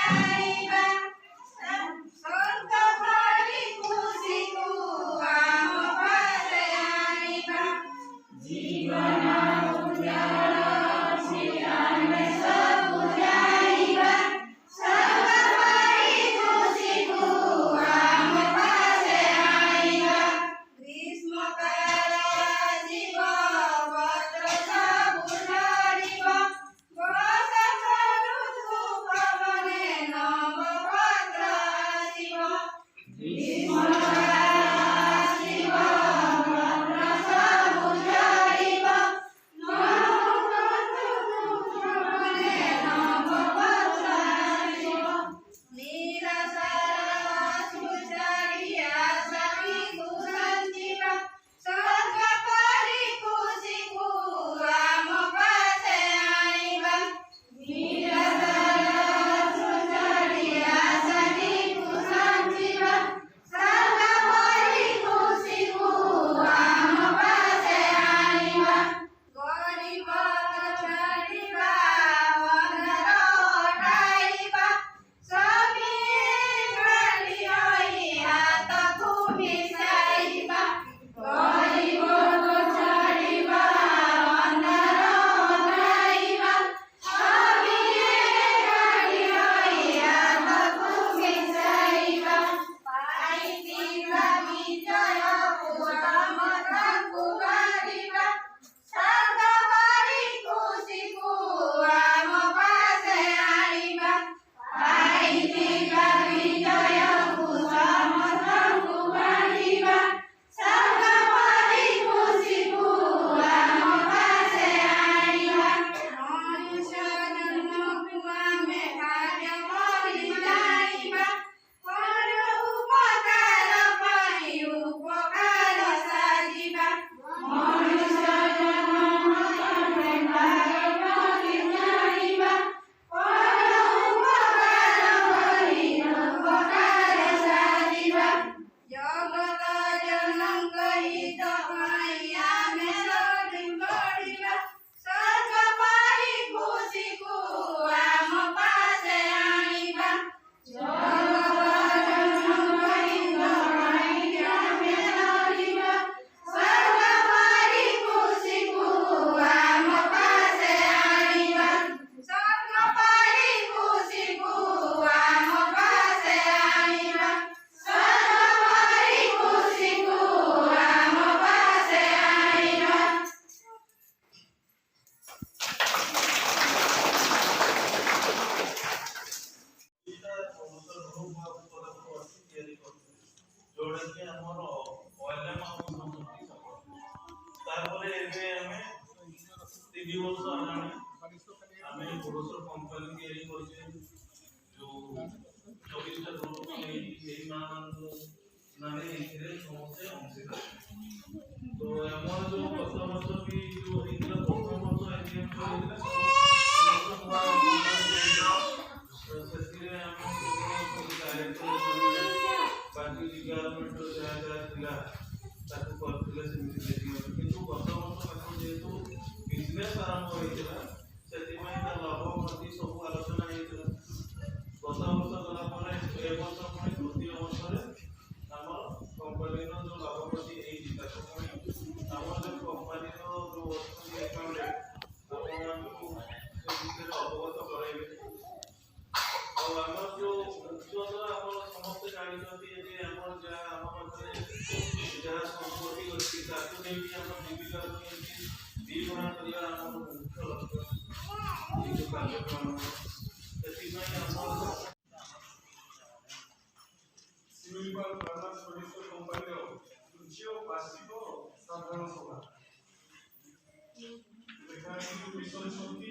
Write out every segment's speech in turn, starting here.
ଆଣିବା। ସ୍ୱର୍ଗ ଭଳି ଖୁସିକୁ ଆମ ପାଶେ ଆଣିବା। ଜୀବନ ଉଜ୍ଜଳ ଅଛି, ଆମେ ସବୁ ଜାଣିବା। ସ୍ୱର୍ଗ ଭଳି ଖୁସିକୁ ଆମ ପାଶେ ଆଣିବା। ଗ୍ରୀଷ୍ମକାଳ ଆସିବ, ପତ୍ର ସବୁ ଝଡ଼ିବ। ବସନ୍ତ ଋତୁ ପବନେ ନବ ପତ୍ର ଆସିବ। ଗ୍ରୀଷ୍ମକାଳ ଆସିବ, ପତ୍ର ସବୁ ଝଡ଼ିବ। ପବନେ ନବ ପତ୍ର ଆସିବ। ନିରାଶାର ଅଶ୍ରୁ ଛାଡ଼ି ଆଶାଟିକୁ ସାଞ୍ଚିବା। ସ୍ୱର୍ଗ ପରି ଖୁସିକୁ ଆମ ପାଶେ ଆଣିବା। ନିରାଶାର ଅଶ୍ରୁ ଛାଡ଼ି ଆଶାଟିକୁ ସାଞ୍ଚିବା। ସ୍ୱର୍ଗ ପରି ଖୁସିକୁ ଆମ ପାଶେ ଆଣିବା। ଗରିବ ଛାଡ଼ିବା, ଅନ୍ଧାର ହଟାଇବା। ସଭିଏଁ ଏକାଠି ହୋଇ ହାତକୁ ମିଶାଇବା। ଗରିବ ଛାଡ଼ିବା, ଅନ୍ଧାର ହଟାଇବା। ସଭିଏଁ ଏକାଠି ହୋଇ ହାତକୁ ମିଶାଇବା। ପାଇଥିବା ବିଜୟକୁ ସମସ୍ତଙ୍କୁ ବାଣ୍ଟିବା। ସ୍ୱର୍ଗ ପରି ଖୁସିକୁ ଆମ ପାଶେ ଆଣିବା। ପାଇଥିବା ବିଜୟକୁ ସମସ୍ତଙ୍କୁ ବାଣ୍ଟିବା। ସ୍ୱର୍ଗ ପରି ଖୁସିକୁ ଆମ ପାଶେ ଆଣିବା। ମନୁଷ୍ୟ ଜନ୍ମକୁ ଆମେ ଭାଗ୍ୟ ବୋଲି ଜାଣିବା। ପର ଉପକାର ପାଇଁ ଉପକାର ସାଜିବା। ମନୁଷ୍ୟ ଜନ୍ମକୁ ଆମେ ଭାଗ୍ୟ ବୋଲି ଜାଣିବା। ପର ଉପକାର ପାଇଁ ଉପକାର ସାଜିବା। ଜଗତ ଜନଙ୍କ ହିତ ପାଇଁ ଆମେ ସବୁ ଗଢ଼ିବା। ସ୍ୱର୍ଗ ପରି ଖୁସିକୁ ଆମ ପାଶେ ଆଣିବା। ଜଗତ ଜନଙ୍କ ହିତ ପାଇଁ ଆମେ ଲଢ଼ିବା। ସ୍ୱର୍ଗ ପରି ଖୁସିକୁ ଆମ ପାଶେ ଆଣିବା। ସ୍ୱର୍ଗ ପରି ଖୁସିକୁ ଆମ ପାଶେ ଆଣିବା। ସ୍ୱର୍ଗ ପରି ଖୁସିକୁ ଆମ ପାଶେ ଆଣିବା। ଏଇଟା ନୂଆ ପଦକ୍ଷେପ ଅଛି ତିଆରି କରୁଛୁ, ଯୋଉଟାକି ଆମର ଓଏଲଏମ୍ ଆଉ ମିଶନ ସପୋର୍ଟ। ତାପରେ ଏବେ ଆମେ 3 ବର୍ଷ ହେଲାଣି ଆମେ ଗ୍ରୋସର କମ୍ପାନୀ ତିଆରି କରିଛେ, ଯୋଉ 24ଟା ଗ୍ରୁପକୁ ନେଇକି। ଏଇ ମା ମାନଙ୍କୁ ମାନେ ଏଇଥିରେ ସମସ୍ତେ ଅଂଶୀଦାର। ତ ଆମର ଯୋଉ ଗତ ବର୍ଷ ବି ଯୋଉ ହେଇଥିଲା, ପ୍ରଥମ ବର୍ଷ ଏଜିଏମ୍ ହେଇଥିଲା, ସେ ବର୍ଷ ନୂଆ କମ୍ପାନୀ ହେଇଥିଲା। ତ ସେଥିରେ ଆମେ କେବଳ ସବୁ ଡାଇରେକ୍ଟର, ବାକି ରିକ୍ୱାରମେଣ୍ଟ ଯାହା ଯାହା ଥିଲା ତାକୁ କରିଥିଲେ ସେମିତି ଦେଖିବାକୁ। କିନ୍ତୁ ଗତ ବର୍ଷ ତାକୁ ଯେହେତୁ ବିଜନେସ୍ ଆରମ୍ଭ ହେଇଥିଲା, ସେଥିପାଇଁ ତା ଲାଭ କ୍ଷତି ସବୁ ଆଲୋଚନା ହେଇଥିଲା। ଗତ ବର୍ଷ ଗଲା ପରେ ଏ ବର୍ଷ ପୁଣି ତୃତୀୟ ବର୍ଷରେ ଆମର କମ୍ପାନୀର ଯୋଉ ଲାଭ କ୍ଷତି ହେଇଛି, ତାକୁ ପୁଣି ଆମର ଯୋଉ କମ୍ପାନୀର ଯୋଉ ଅଛନ୍ତି ଆକାଉଣ୍ଟାଣ୍ଟ, ଆପଣମାନଙ୍କୁ ସେ ବିଷୟରେ ଅବଗତ କରାଇବେ। ଆଉ ଆମର ଯୋଉ ମୁଖ୍ୟତଃ ଆମର ସମସ୍ତେ ଜାଣିଛନ୍ତି ଯେ ଆମର ଯାହା ଆମ ପାଖରେ ଯାହା ସମ୍ପତ୍ତି ଅଛି, ତାକୁ ନେଇକି ଆମ ଜୀବିକାକୁ କେମିତି ଦ୍ୱିଗୁଣା କରିବା ଆମର ମୁଖ୍ୟ ଲକ୍ଷ୍ୟ ଏଇ ଯୋଉ କାର୍ଯ୍ୟକ୍ରମ। ସେଥିପାଇଁ ଆମର ଶିମିଳିପାଳ ଫାର୍ମର୍ସ ପ୍ରଡ୍ୟୁସର କମ୍ପାନୀର ତୃତୀୟ ବାର୍ଷିକ ସାଧାରଣ ସଭା। ଲେଖା ଅଛି ଯୋଉ ମିଶନ ଶକ୍ତି,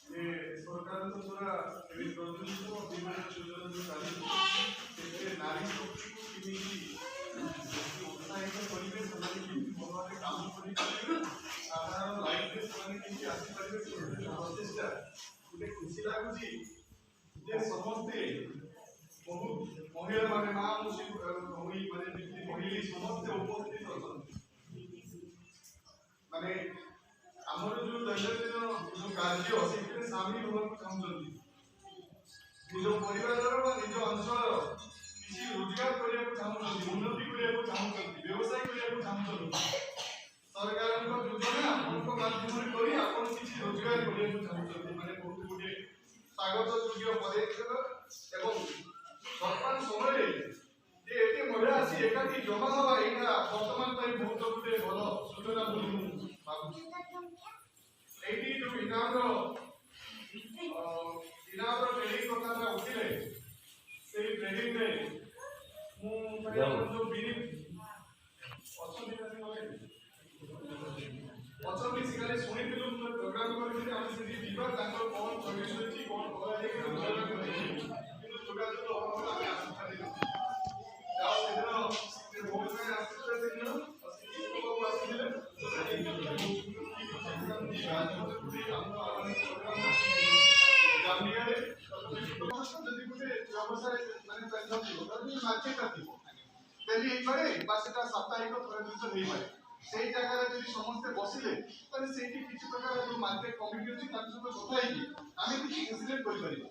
ଯେ ସରକାରଙ୍କ ଦ୍ୱାରା ଏବେ ପ୍ରଯୁକ୍ତ ବିଭିନ୍ନ ଯୋଜନା ଯୋଉ ଚାଲିଛି, ସେଥିରେ ନାରୀ ଶକ୍ତିକୁ କେମିତି ବେଶୀ ଉତ୍ସାହିତ କରିବେ, ସେମାନେ କେମିତି ଭଲ ଭାବେ କାମ କରିପାରିବେ, ସାଧାରଣ ଲାଇଫରେ ସେମାନେ କେମିତି ଆସିପାରିବେ, ସେ ପ୍ରଚେଷ୍ଟା। ଗୋଟେ ଖୁସି ଲାଗୁଛି ଯେ ସମସ୍ତେ ବହୁତ ମହିଳାମାନେ, ମା ଭଉଣୀ ମାନେ, ଯେମିତି କହିଲି, ସମସ୍ତେ ଉପସ୍ଥିତ ଅଛନ୍ତି। ମାନେ ଆମର ଯୋଉ ଦୈନନ୍ଦିନ ଯୋଉ କାର୍ଯ୍ୟ, ସେଥିରେ ସାମିଲ ହେବାକୁ ଚାହୁଁଛନ୍ତି। ନିଜ ପରିବାରର ବା ନିଜ ଅଞ୍ଚଳର କିଛି ରୋଜଗାର କରିବାକୁ ଚାହୁଁଛନ୍ତି, ଉନ୍ନତି କରିବାକୁ ଚାହୁଁଛନ୍ତି, ବ୍ୟବସାୟ କରିବାକୁ ଚାହୁଁଛନ୍ତି, ସରକାରଙ୍କ ଯୋଜନା ଆପଣଙ୍କ ମାଧ୍ୟମରେ କରି ଆପଣ କିଛି ରୋଜଗାର କରିବାକୁ ଚାହୁଁଛନ୍ତି, ମାନେ ବହୁତ ଗୋଟିଏ ସ୍ୱାଗତ ଯୋଗ୍ୟ ପଦକ୍ଷେପ। ଏବଂ ବର୍ତ୍ତମାନ ସମୟରେ ଯେ ଏତେ ମହିଳା ଆସି ଏକାଠି ଜମା ହେବା, ଏଇଟା ବର୍ତ୍ତମାନ ପାଇଁ ବହୁତ ଗୋଟେ ଭଲ ସୂଚନା ବୋଲି ମୁଁ ଭାବୁଛି। ଏଇଠି ଯୋଉ ଇନାମର ଟ୍ରେନିଂ କଥାଟା ଉଠିଲେ, ସେଇ ଟ୍ରେନିଂରେ ମୁଁ ମାନେ ଆମର ଯୋଉ ବିନି ଅଛନ୍ତି ନା, ସେ ଗଲେ ଅଛନ୍ତି, ସେ କାଲି ଶୁଣିଥିଲୁ, ମୁଁ ପ୍ରୋଗ୍ରାମ କରିଥିଲି, ଆମେ ସେଠି ଯିବା, ତାଙ୍କର କ'ଣ ସର୍ଭିସ୍ ହୋଇଛି, କ'ଣ କରାଯାଇଛି, କିନ୍ତୁ ଯୋଗାଯୋଗ ଅଭାବରେ ଆମେ ଆସିପାରିଲୁ। ଆଉ ସେଦିନ ସେ ବହୁତ ଜଣ ଆସିଥିଲେ, ସେଦିନ ବାବୁ ଆସିଥିଲେ। ଆମର ଆଗାମୀ ପ୍ରୋଗ୍ରାମ ଜାମିଆରେ ଯଦି ଗୋଟେ ବ୍ୟବସାୟ ମାନେ ଥିବ, ତାହେଲେ ମାର୍କେଟଟା ଥିବ, ଡେଲି ହେଇପାରେ ବା ସେଟା ସାପ୍ତାହିକ ଥରେ ଦୁଇଥର ହେଇପାରେ। ସେଇ ଜାଗାରେ ଯଦି ସମସ୍ତେ ବସିଲେ, ତାହେଲେ ସେଇଠି କିଛି ପ୍ରକାର ଯୋଉ ମାର୍କେଟ କମିଟି ଅଛି, ତାଙ୍କ ସହିତ କଥା ହେଇକି ଆମେ କିଛି ଫେସିଲିଟ କରିପାରିବା,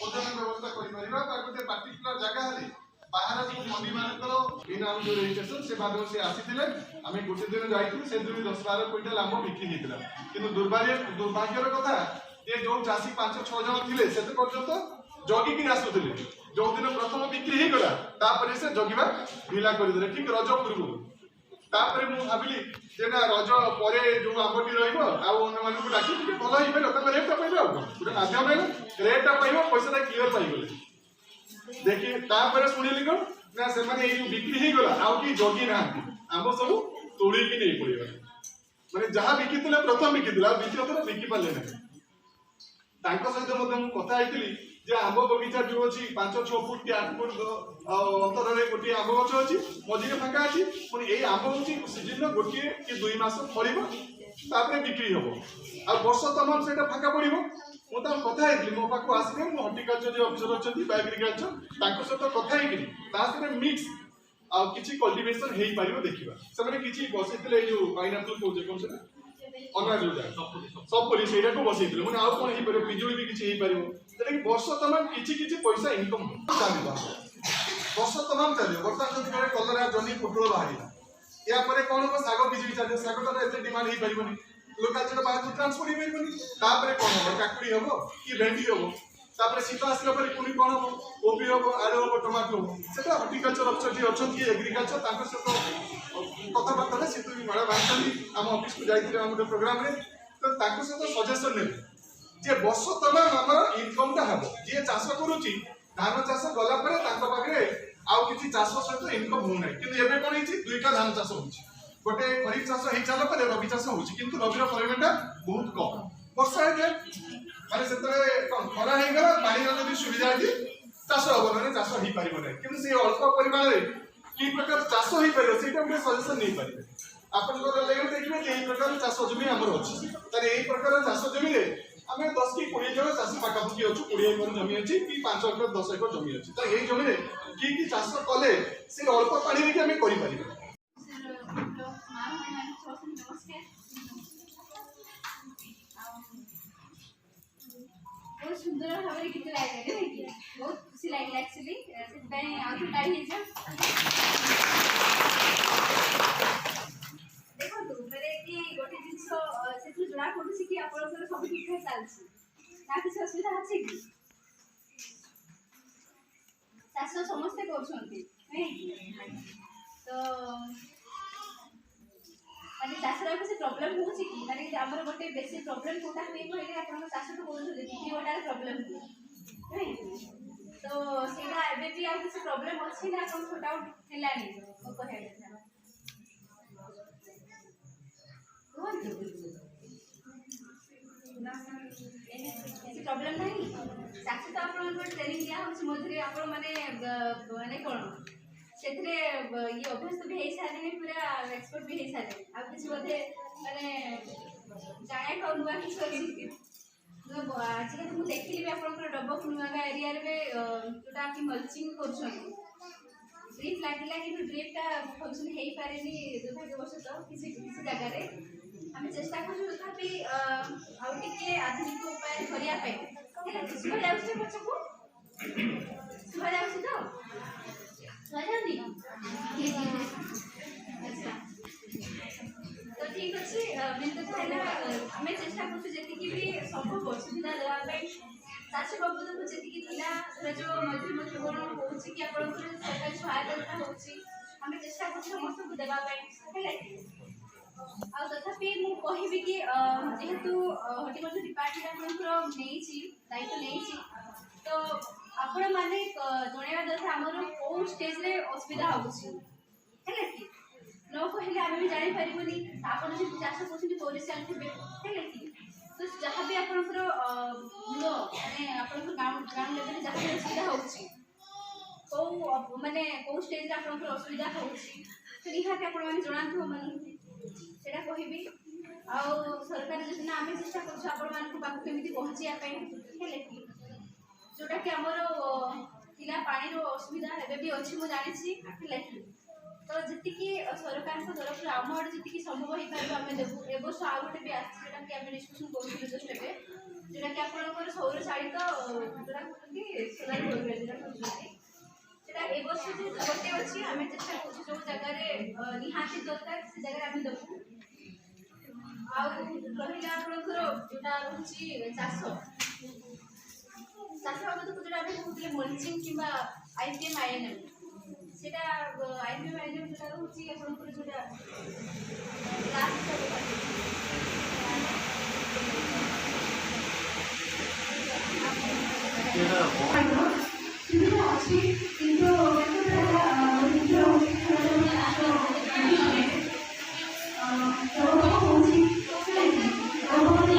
ଓଜନ ବ୍ୟବସ୍ଥା କରିପାରିବା ବା ଗୋଟେ ପାର୍ଟିକୁଲାର ଜାଗା ହେଲେ ବାହାର ଯୋଉ ମଣ୍ଡି ମାନଙ୍କର ଇନାମ ଯୋଉ ରେଜିଷ୍ଟ୍ରେସନ, ସେ ମାଧ୍ୟମରେ ସେ ଆସିଥିଲେ। ଆମେ ଗୋଟେ ଦିନ ଯାଇଥିଲୁ, ସେଦିନ 10-12 କୁଇଣ୍ଟାଲ ଆମ୍ବ ବିକ୍ରି ହେଇଥିଲା। କିନ୍ତୁ ଦୁର୍ଭାଗ୍ୟର କଥା ଯେ ଯୋଉ ଚାଷୀ 5-6 ଜଣ ଥିଲେ, ସେତେ ପର୍ଯ୍ୟନ୍ତ ଜଗିକି ଆସୁଥିଲେ। ଯୋଉଦିନ ପ୍ରଥମ ବିକ୍ରି ହେଇଗଲା, ତାପରେ ସେ ଜଗିବା ଢିଲା କରିଦେଲେ, ଠିକ ରଜ ପୂର୍ବରୁ। ତାପରେ ମୁଁ ଭାବିଲି ଯେ ନା, ରଜ ପରେ ଯୋଉ ଆମ୍ବଟି ରହିବ ଆଉ ଅନ୍ୟମାନଙ୍କୁ ଡାକି ଟିକେ ଭଲ ହେଇପାରିବ, ତାଙ୍କ ରେଟ୍ଟା ପାଇବେ। ଆଉ କଣ ଗୋଟେ ମାଧ୍ୟମ ହେଲା, ରେଟ୍ଟା ପାଇବ, ପଇସାଟା କ୍ଲିୟର ପାଇଗଲେ ଦେଖି। ତାପରେ ଶୁଣିଲି କଣ ନା, ସେମାନେ ଏଇ ଯୋଉ ବିକ୍ରି ହେଇଗଲା, ଆଉ କେହି ଜଗି ନାହାନ୍ତି, ଆମ୍ବ ସବୁ ତୋଳିକି ନେଇ ପଳେଇଗଲେ। ମାନେ ଯାହା ବିକିଥିଲେ, ପ୍ରଥମ ବିକିଥିଲେ, ଆଉ ଦ୍ୱିତୀୟ ଥର ବିକି ପାରିଲେ ନାହିଁ। ତାଙ୍କ ସହିତ ମଧ୍ୟ ମୁଁ କଥା ହେଇଥିଲି ଯେ ଆମ୍ବ ବଗିଚା ଯୋଉ ଅଛି, 5-6 ଫୁଟ କି 8 ଫୁଟ ଅନ୍ତରରେ ଗୋଟିଏ ଆମ୍ବ ଗଛ ଅଛି, ମଝିରେ ଫାଙ୍କା ଅଛି। ପୁଣି ଏଇ ଆମ୍ବ ହଉଛି ସିଜିନର 1 କି 2 ମାସ ଫଳିବ, ତାପରେ ବିକ୍ରି ହବ, ଆଉ ବର୍ଷ ତମାମ ସେଇଟା ଫାଙ୍କା ପଡ଼ିବ। ମୁଁ ତାଙ୍କୁ କଥା ହେଇଥିଲି, ମୋ ପାଖକୁ ଆସିଲେ, ମୁଁ ହର୍ଟିକଲଚର ଯିଏ ଅଫିସର ଅଛନ୍ତି ବା ଏଗ୍ରିକଲଚର, ତାଙ୍କ ସହିତ କଥା ହେଇକିରି ତା ସହିତ ମିକ୍ସ ଆଉ କିଛି କଲ୍ଟିଭେସନ ହେଇପାରିବ, ଦେଖିବା। ସେମାନେ କିଛି ବସେଇଥିଲେ, ଏଇ ଯୋଉ ପାଇନାପଲ କହୁଛେ, କଣ ସେଟା ଅଲଗା ଯୋଉଟା ସପୁରି, ସେଇଟାକୁ ବସେଇଥିଲେ। ମାନେ ଆଉ କଣ ହେଇପାରିବ, ପିଜୁଳି ବି କିଛି ହେଇପାରିବ, ଯେଉଁଟାକି ବର୍ଷ ତମାମ କିଛି କିଛି ପଇସା ଇନକମ୍ ଚାଲିବ, ବର୍ଷ ତମାମ ଚାଲିବ। ବର୍ତ୍ତମାନ ଯଦି ଘରେ କଲରା, ଜହ୍ନି, ପୋଟଳ ବାହାରିଲା, ୟା ପରେ କଣ ହବ? ଶାଗ କିଛି ବି ଚାଲିବ। ଶାଗଟାର ଏତେ ଡିମାଣ୍ଡ ହେଇପାରିବନି, ଲୋକାଲ ସେଟା ବାହାରକୁ ଟ୍ରାନ୍ସଫର ହେଇପାରିବନି। ତାପରେ କଣ ହବ? କାକୁଡି ହବ କି ଭେଣ୍ଡି ହବ। ତାପରେ ଶୀତ ଆସିଲା ପରେ ପୁଣି କଣ ହବ? କୋବି ହବ, ଆଳୁ ହବ, ଟମାଟୋ ହବ। ସେଟା ହର୍ଟିକଲଚର ଅଫିସର ଯିଏ ଅଛନ୍ତି, ଏଗ୍ରିକଲଚର, ତାଙ୍କ ସହିତ କଥାବାର୍ତ୍ତା ହେଲେ, ସେ ତ ବି ମ୍ୟାଡ଼ାମ ଆସିଛନ୍ତି, ଆମ ଅଫିସକୁ ଯାଇଥିଲେ ଆମ ଗୋଟେ ପ୍ରୋଗ୍ରାମରେ, ତ ତାଙ୍କ ସହିତ ସଜେସନ ନେବେ ଯେ ବର୍ଷ ତମାମ ଆମର ଇନକମଟା ହେବ। ଯିଏ ଚାଷ କରୁଛି, ଧାନ ଚାଷ ଗଲା ପରେ ତାଙ୍କ ପାଖରେ ଆଉ କିଛି ଚାଷ ସହିତ ଇନକମ ହଉନାହିଁ। କିନ୍ତୁ ଏବେ କଣ ହେଇଛି? ଦୁଇଟା ଧାନ ଚାଷ ହଉଛି। ଗୋଟେ ଖରିଫ ଚାଷ ହେଇସାରିଲା ପରେ ରବି ଚାଷ ହଉଛି, କିନ୍ତୁ ରବିର ପରିମାଣଟା ବହୁତ କମ। ବର୍ଷା ହେଇଯାଏ, ମାନେ ସେତେବେଳେ କଣ ଖରା ହେଇଗଲା, ପାଣିର ଯଦି ସୁବିଧା ହେଇଛି ଚାଷ ହବ, ନହେଲେ ଚାଷ ହେଇପାରିବ ନାହିଁ। କିନ୍ତୁ ସେଇ ଅଳ୍ପ ପରିମାଣରେ କି ପ୍ରକାର ଚାଷ ହେଇପାରିବ, ସେଇଟା ଗୋଟେ ସଜେସନ ନେଇପାରିବେ। ଆପଣଙ୍କର ଜାଗାରେ ଦେଖିବେ ଯେ ଏଇ ପ୍ରକାର ଚାଷ ଜମି ଆମର ଅଛି, ତାହେଲେ ଏଇ ପ୍ରକାର ଚାଷ ଜମିରେ ଆମେ 10 କି 20 ଜଣ ଚାଷୀ ପାଖାପାଖି ଅଛୁ, 20 ଏକର ଜମି ଅଛି କି 5 ଏକର, 10 ଏକର ଜମି ଅଛି, ତ ଏଇ ଜମିରେ କି କି ଚାଷ କଲେ ସେ ଅଳ୍ପ ପାଣିରେ କି ଆମେ କରିପାରିବା? ମା ଭାଇମାନେ ସମସ୍ତଙ୍କୁ ନମସ୍କାର। ଆଉ ବହୁତ ସୁନ୍ଦର ଭାବରେ ଗୀତ ଗାଇଲେ, ନାଇଁ କି? ବହୁତ ଖୁସି ଲାଗିଲା ଆକ୍ଚୁଆଲି, ସେଥିପାଇଁ ଆଉ ଥରେ ତାଳି ହେଇଯାଅ। ଦେଖନ୍ତୁ, ମାନେ କି ଗୋଟେ ଜିନିଷ ସେଥିରୁ ଜଣା ପଡୁଛି କି ଆପଣଙ୍କର ସବୁ ଠିକ ଠାକ ଚାଲିଛି ନା କିଛି ଅସୁବିଧା ଅଛି କି? ଚାଷ ସମସ୍ତେ କରୁଛନ୍ତି, ନାଇଁ କି? ତ ମାନେ ଚାଷର ଆଉ କିଛି ପ୍ରୋବ୍ଲେମ୍ ହେଉଛି କି? ମାନେ ଆମର ଗୋଟେ ବେଶୀ ପ୍ରୋବ୍ଲେମ୍ କୋଉଟା ହୁଏ କହିଲେ, ଆପଣଙ୍କ ଚାଷ ତ କରୁଛନ୍ତି, ବିକ୍ରି ବଟାରେ ପ୍ରୋବ୍ଲେମ୍ ହୁଏ, ନାଇଁ କି? ତ ସେଇଟା ଏବେ ବି ଆଉ କିଛି ପ୍ରୋବ୍ଲେମ୍ ଅଛି ନା ଆପଣ ସର୍ଟ ଆଉଟ୍ ହେଲାଣି? ମୋ କହିବା କଥା କୁହନ୍ତୁ, କିଛି ପ୍ରୋବ୍ଲେମ୍ ନାହିଁ? ଚାଷ ତ ଆପଣଙ୍କର ଟ୍ରେନିଂ ଦିଆ ହେଉଛି ମଝିରେ, ଆପଣ ମାନେ ମାନେ କ'ଣ ସେଥିରେ ଇଏ ଅଭ୍ୟସ୍ତ ବି ହେଇସାରିଲେଣି, ପୁରା ଏକ୍ସପର୍ଟ ବି ହେଇସାରିଲେଣି। ଆଉ କିଛି ବୋଧେ ମାନେ ଜାଣିବାକୁ ଆଉ ନୂଆ କିଛି ଅଛି କି? ଆଜିକାଲି ମୁଁ ଦେଖିଲି ବି ଆପଣଙ୍କର ଡବକ ନୂଆଗାଁ ଏରିଆରେ ବି ଯୋଉଟା କି ମଲଚିଂ କରୁଛନ୍ତି, ଡ୍ରିପ୍ ଲାଗିଲା, କିନ୍ତୁ ଡ୍ରିପ୍ଟା ଫଙ୍କସନ୍ ହେଇପାରିନି ଦୁର୍ଭାଗ୍ୟବଶତଃ କିଛି କିଛି ଜାଗାରେ। ଆମେ ଚେଷ୍ଟା କରୁଛୁ ତଥାପି ଆଉ ଟିକେ ଆଧୁନିକ ଉପାୟରେ କରିବା ପାଇଁ। ହେଲା, ଶୁଭା ଯାଉଛି ପଛକୁ? ଶୁଭା ଯାଉଛି ତ? ଶୁଭା ଯାଉନି? ଆଚ୍ଛା, ତ ଠିକ୍ ଅଛି। ମେନ୍ କଥା ହେଲା, ଆମେ ଚେଷ୍ଟା କରୁଛୁ ଯେତିକି ବି ସମ୍ଭବ ସୁବିଧା ଦେବା ପାଇଁ। ଚାଷ ବାବଦକୁ ଯେତିକି ଥିଲା, ଧରାଯାଉ ମଝିରେ ମଝିରେ କ'ଣ ହେଉଛି କି ଆପଣଙ୍କର ସରକାରୀ ସହାୟତା ଯୋଉଟା ହେଉଛି, ଆମେ ଚେଷ୍ଟା କରୁଛୁ ସମସ୍ତଙ୍କୁ ଦେବା ପାଇଁ, ହେଲା କି? ଆଉ ତଥାପି ମୁଁ କହିବି କି ଯେହେତୁ ହର୍ଟିକଲଚର ଡିପାର୍ଟମେଣ୍ଟ ଆପଣଙ୍କର ନେଇଛି, ଦାୟିତ୍ୱ ନେଇଛି, ତ ଆପଣମାନେ ଜଣାଇବା ଦରକାର ଆମର କେଉଁ ଷ୍ଟେଜରେ ଅସୁବିଧା ହେଉଛି, ହେଲା କି? ନ କହିଲେ ଆମେ ବି ଜାଣିପାରିବୁନି। ଆପଣ ଯେମିତି ଚାଷ କରୁଛନ୍ତି, କରି ଚାଲିଥିବେ, ହେଲା କି? ତ ଯାହା ବି ଆପଣଙ୍କର ମୂଳ, ମାନେ ଆପଣଙ୍କର ଗ୍ରାଉଣ୍ଡ ଲେଭେଲରେ ଯାହା ବି ଅସୁବିଧା ହେଉଛି, କେଉଁ ମାନେ କେଉଁ ଷ୍ଟେଜରେ ଆପଣଙ୍କର ଅସୁବିଧା ହେଉଛି, ତ ନିହାତି ଆପଣମାନେ ଜଣାନ୍ତୁ ଆମମାନଙ୍କୁ, ସେଇଟା କହିବି। ଆଉ ସରକାରୀ ଯୋଜନା ଆମେ ଚେଷ୍ଟା କରୁଛୁ ଆପଣମାନଙ୍କ ପାଖକୁ କେମିତି ପହଞ୍ଚିବା ପାଇଁ, ହେଲା କି? ଯେଉଁଟାକି ଆମର ଥିଲା ପାଣିର ଅସୁବିଧା, ଏବେ ବି ଅଛି ମୁଁ ଜାଣିଛି, ହେଲା କି? ତ ଯେତିକି ସରକାରଙ୍କ ତରଫରୁ ଆମ ଆଡ଼େ ଯେତିକି ସମ୍ଭବ ହେଇପାରିବ, ଆମେ ଦେବୁ। ଏ ବର୍ଷ ଆଉ ଗୋଟେ ବି ଆସିଛି, ଯେଉଁଟାକି ଆମେ ଡିସ୍କସନ୍ କରୁଥିଲୁ ଜଷ୍ଟ ଏବେ, ଯେଉଁଟାକି ଆପଣଙ୍କର ସୌର ଚାଳିତ, ଯେଉଁଟା କହୁଛନ୍ତି ସୋଲାର ବୋରୱେଲ୍ ଯେଉଁଟା କହୁଛନ୍ତି, ସେଟା ଏ ବର୍ଷ ଯେହେତୁ ଗୋଟେ ଅଛି, ଆମେ ଚେଷ୍ଟା କରୁଛୁ ଯେଉଁ ଜାଗାରେ ନିହାତି ଦରକାର, ସେ ଜାଗାରେ ଆମେ ଦେବୁ। ଆଉ ରହିଲା ଆପଣଙ୍କର ଯେଉଁଟା ରହୁଛି ଚାଷ, ଚାଷ ବାବଦକୁ ଯେଉଁଟା ଆମେ କହୁଥିଲେ ମଲଚିଂ କିମ୍ବା ଆଇପିଏମ୍ ଆଇଏନ୍ଏମ୍, ସେଇଟା ଆଇପିଏମ୍ ଆଇଏନ୍ଏମ୍ ଯେଉଁଟା ରହୁଛି ଆପଣଙ୍କର ଯେଉଁଟା ଲାଷ୍ଟ ସୁବିଧା ଅଛି, କିନ୍ତୁ ହେଲା ଚାଷ ହେଉଛି, ମଧ୍ୟ ହେଉଛି। ଚାଷ ରହୁଛି, ରହୁଛି। ଆଉ ଗୋଟେ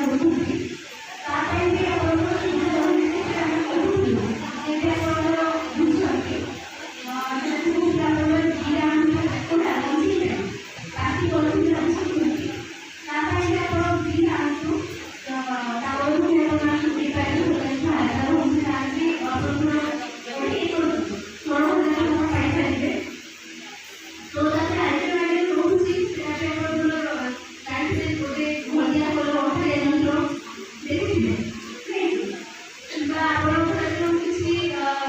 ରହୁଛନ୍ତି, ତା ପାଇଁ ବି ଆପଣଙ୍କର ସୁବିଧା ରହୁଛି। ଆମେ କହୁଥିଲୁ, ଯେମିତି ଆପଣଙ୍କର ବୁଝୁଛନ୍ତି, ଆପଣଙ୍କର ଜିରା କୋଉଟା ବାକି କରୁଛନ୍ତି, ତା ପାଇଁ ବି ଆପଣ ବିଲ୍ ଆଣନ୍ତୁ, ତା ବେଳକୁ ବି ଆପଣ ଦେଇପାରିବେ। ସହାୟତା ରହୁଛି, ତାର ବି ଆପଣଙ୍କର 16,000 ଟଙ୍କା ପାଇପାରିବେ। ତ ତାପରେ ଆଇଟମ୍ ରହୁଛି, ସେଟା ବି ଆପଣଙ୍କର ଜାଣିଥିବେ, ଗୋଟେ ହଳଦିଆ କଲର୍ ଅଠାଳିଆ ଯନ୍ତ୍ର ଦେଖିଥିବେ, କିମ୍ବା ଆପଣଙ୍କର ଯେଉଁ କିଛି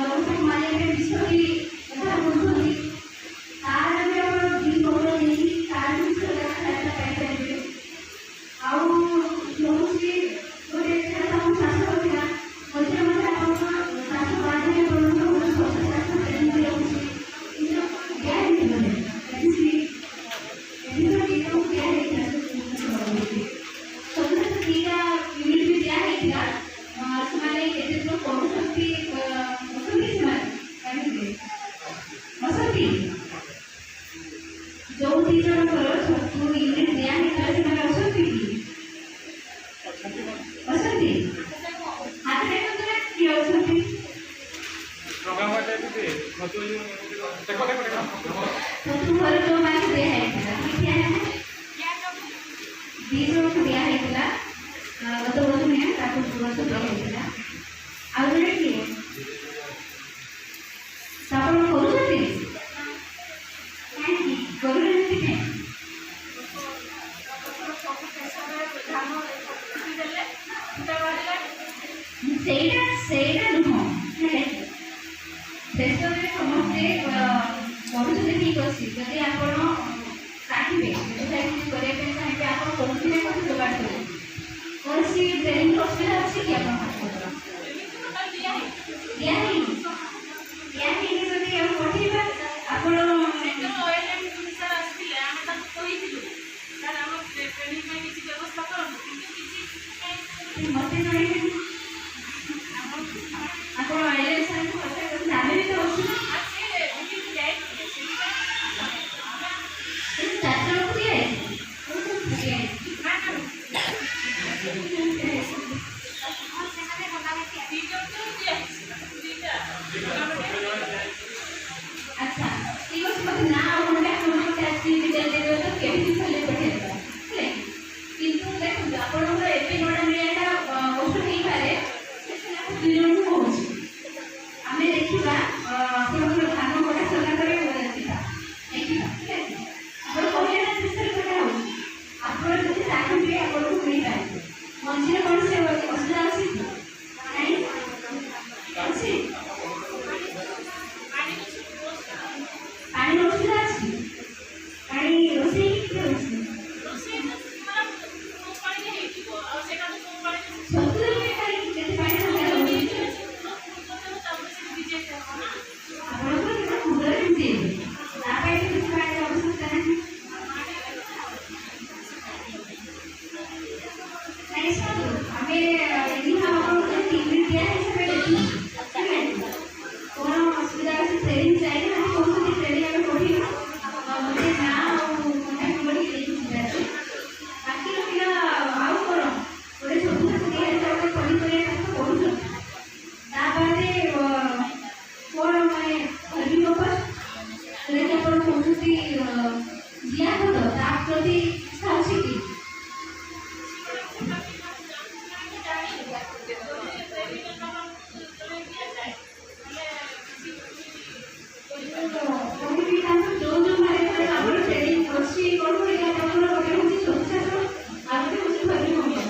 ମହୁମାଛି ମାରିବା ପାଇଁ ବିଷ ବି ବ୍ୟବହାର କରୁଛନ୍ତି, ତାର ବି ଆପଣ ବିଲ୍ ପତ୍ର ନେଇକି ତାର ବି ସରକାର ସହାୟତା ପାଇପାରିବେ। ଆଉ ରହୁଛି ଗୋଟେ ଆମ ଚାଷ ଥିଲା, ମଝିରେ ମଝିରେ ଆପଣଙ୍କ ଚାଷ ବାଦରେ ଆପଣଙ୍କର ଗୋଟେ ଶସ୍ୟ ଚାଷ ଟ୍ରେନିଂ ରହୁଛି, କିନ୍ତୁ ଦିଆ ହେଇଛି ବୋଧେ ଏଥିରେ ଦିଆ ହେଇଥିଲା। ଛତୁ ଚାଷ 2ଟା ୟୁନିଟ୍ ବି ଦିଆ ହେଇଥିଲା। ସେମାନେ କେତେ ଦୂର କରୁଛନ୍ତି? ଅଛନ୍ତି ସେମାନେ? ଜାଣିଥିବେ, ଅଛନ୍ତି। ଯୋଉ 2 ଜଣଙ୍କର ଛତୁ ୟୁନିଟ୍ ଦିଆ ହେଇଥିଲା, ସେମାନେ ଅଛନ୍ତି କି? ଅଛନ୍ତି? ହାତ ଟେକନ୍ତୁ ନା, କିଏ ଅଛନ୍ତି? ଦେଖ ଦେଖ ଦେଖ। ଛତୁ ଘର ଯୋଉମାନଙ୍କୁ ଦିଆ ହେଇଥିଲା, କିଏ ଠିଆ ହେଲେ? 2 ଜଣଙ୍କୁ ଦିଆ ହେଇଥିଲା ଗତ ବର୍ଷ ନୁହେଁ, ତା ପୂର୍ବ ବର୍ଷ ଦିଆ ହେଇଥିଲା। ଆଉ ଜଣେ କିଏ? ତ ଆପଣ କରୁଛନ୍ତି? କାହିଁକି କରୁନାହାନ୍ତି? କାହିଁକି? ସବୁ ଧାନ ଦେଲେ ଫୁଟା ବାହାରିଲା। ସେଇଟା ନୁହଁ, ହେଲା କି? ଶେଷରେ ସମସ୍ତେ କରୁଛନ୍ତି, ଠିକ୍ ଅଛି। ଯଦି ଆପଣ ଚାହିଁବେ, ବ୍ୟବସାୟ କିଛି କରିବା ପାଇଁ ଚାହିଁବେ, ଆପଣ କୋଉଠି ନା କୋଉଠି ଯୋଗାଡ଼ କରିବେ। କୌଣସି ଟ୍ରେନିଂର ଅସୁବିଧା ଅଛି କି ଆପଣଙ୍କର? ଏମିତି ଟୋଟାଲ ଦିଆ ହେଇନି। ଦିଆ ହେଇନି? ଦିଆ ହେଇନି ଯଦି ଆମେ ପଠେଇବା ଆପଣ ସେଣ୍ଟ୍ରାଲ ଅଏଲ୍ ଆଣ୍ଡ ସାର୍ ଆସିଥିଲେ, ଆମେ ତାଙ୍କୁ କହିଥିଲୁ, ସାର୍ ଆମ ଟ୍ରେନିଂ ପାଇଁ କିଛି ବ୍ୟବସ୍ଥା କରନ୍ତୁ, କିନ୍ତୁ କିଛି ମତେ ଜଣେଇବେନି ଆପଣ? ଆଇଲେ ସାର୍ଙ୍କୁ କଥା କରୁଛନ୍ତି, ଆମେ ବି ତ ଅଛୁ ନା। ଆଉ ସେ ମିଟିଂ ଯାଇଥିଲେ, ସେଥିପାଇଁ ଆମେ କିନ୍ତୁ 4 ଜଣଙ୍କୁ ଦିଆହେଇଛି। କୋଉ ଦିଆହେଇଛି? ନା ନା। କହିବି ତାଙ୍କୁ, ଯୋଉ ଯୋଉ ମାନେ ଆମର ଟ୍ରେନିଂ ଅଛି, କ'ଣ କହିଲେ ଆପଣଙ୍କର ଗୋଟେ ହେଉଛି ଛତୁ ଚାଷ ଆଉ ଗୋଟେ ହେଉଛି ପନିପରିବା।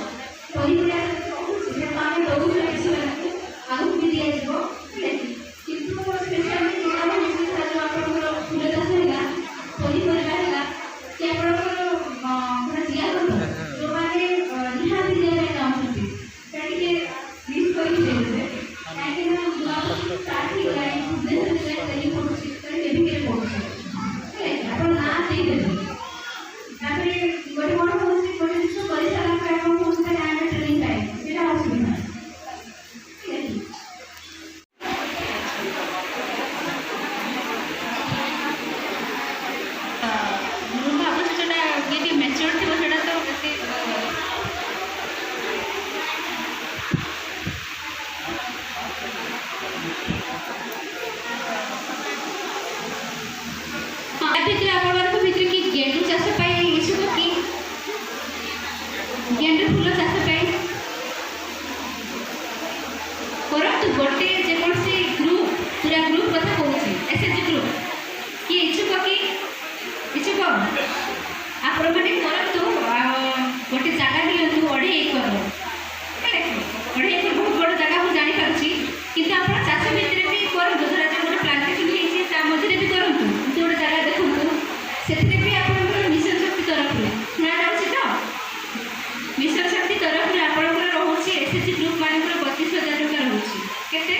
ପନିପରିବା ରହୁଛି, ସେଟା ଆମେ ଦେଉଛୁ ସେମାନଙ୍କୁ, ଆଗକୁ ବି ଦିଆଯିବ, ହେଲା କି? କିନ୍ତୁ ସ୍ପେଶାଲି ଯୋଉଟା ରହୁଛି, ଧରାଯାଉ ଆପଣଙ୍କର ଫୁଲ ଚାଷ ହେଲା, ପନିପରିବା ହେଲା କି ଆପଣଙ୍କର ଗୋଟେ ଜିଆ ଖତ, ଯୋଉମାନେ ନିହାତି ଦେବା ପାଇଁ ଚାହୁଁଛନ୍ତି, ସେଟା ଟିକେ ଲିଷ୍ଟ କରିକି ଦେଇଦେବେ। କାହିଁକି ନା ନୂଆ ଷ୍ଟାର୍ଟ ହେଇଗଲାଣି, ଭୁବନେଶ୍ୱରରେ ଟ୍ରେନିଂ ପଡ଼ୁଛି, ତେଣୁ କେଭିକେରେ ପଡ଼ୁଛି, ହେଲା କି? ଆପଣ ନାଁ ଦେଇଦେବେ। ତାପରେ ଗୋଟେ କ'ଣ ହେଉଛି, ଗୋଟେ ଜିନିଷ କରିସାରିଲା ପରେ ଆପଣ କହୁଛନ୍ତି ନା ଆମେ ଟ୍ରେନିଂ ପାଇବୁ, ସେଇଟା ଅସୁବିଧା, ହେଲା କି? ମୁଁ ଭାବୁଛି ଯେଉଁଟା କିଏ ଟିକେ ମ୍ୟାଚୁଅର୍ ଥିବ, ସେଇଟା ତ ବେଶୀ। ହଁ, ତା ଭିତରେ ଆପଣମାନଙ୍କ ଭିତରେ କି ଗେଣ୍ଡୁ ଚାଷ ପାଇଁ ଇଚ୍ଛୁକ କି? ଗେଣ୍ଡୁ ଫୁଲ ଚାଷ ପାଇଁ କରନ୍ତୁ ଗୋଟେ ଯେକୌଣସି ଗ୍ରୁପ୍, ପୁରା ଗ୍ରୁପ୍ କଥା କହୁଛି, ଏସ୍ଏଚଜି ଗ୍ରୁପ୍। କିଏ ଇଚ୍ଛୁକ କି? ଇଚ୍ଛୁକ ଆପଣମାନେ କରନ୍ତୁ। ଆଉ ଗୋଟେ ଜାଗା ନିଅନ୍ତୁ 2.5 ଏକର, ହେଲା କି? 2.5 ଏକର ବହୁତ ବଡ଼ ଜାଗା, ମୁଁ ଜାଣିପାରୁଛି। କିନ୍ତୁ ଆପଣ ଚାଷ ଭିତରେ ବି କରନ୍ତୁ। ଧରାଯାଉ ଗୋଟେ ପ୍ଲାଣ୍ଟେସନ୍ ହେଇଛି, ତା ମଝିରେ ବି କରନ୍ତୁ। ଏମିତି ଗୋଟେ ଜାଗା ଦେଖନ୍ତୁ। ସେଥିରେ ବି ଆପଣଙ୍କର ମିଶନ ଶକ୍ତି ତରଫରୁ, ଶୁଣାଯାଉଛି ତ? ମିଶନ ଶକ୍ତି ତରଫରୁ ଆପଣଙ୍କର ରହୁଛି ଏସ୍ଏଚଜି ଗ୍ରୁପ୍ ମାନଙ୍କର 32,000 ଟଙ୍କା ରହୁଛି। କେତେ?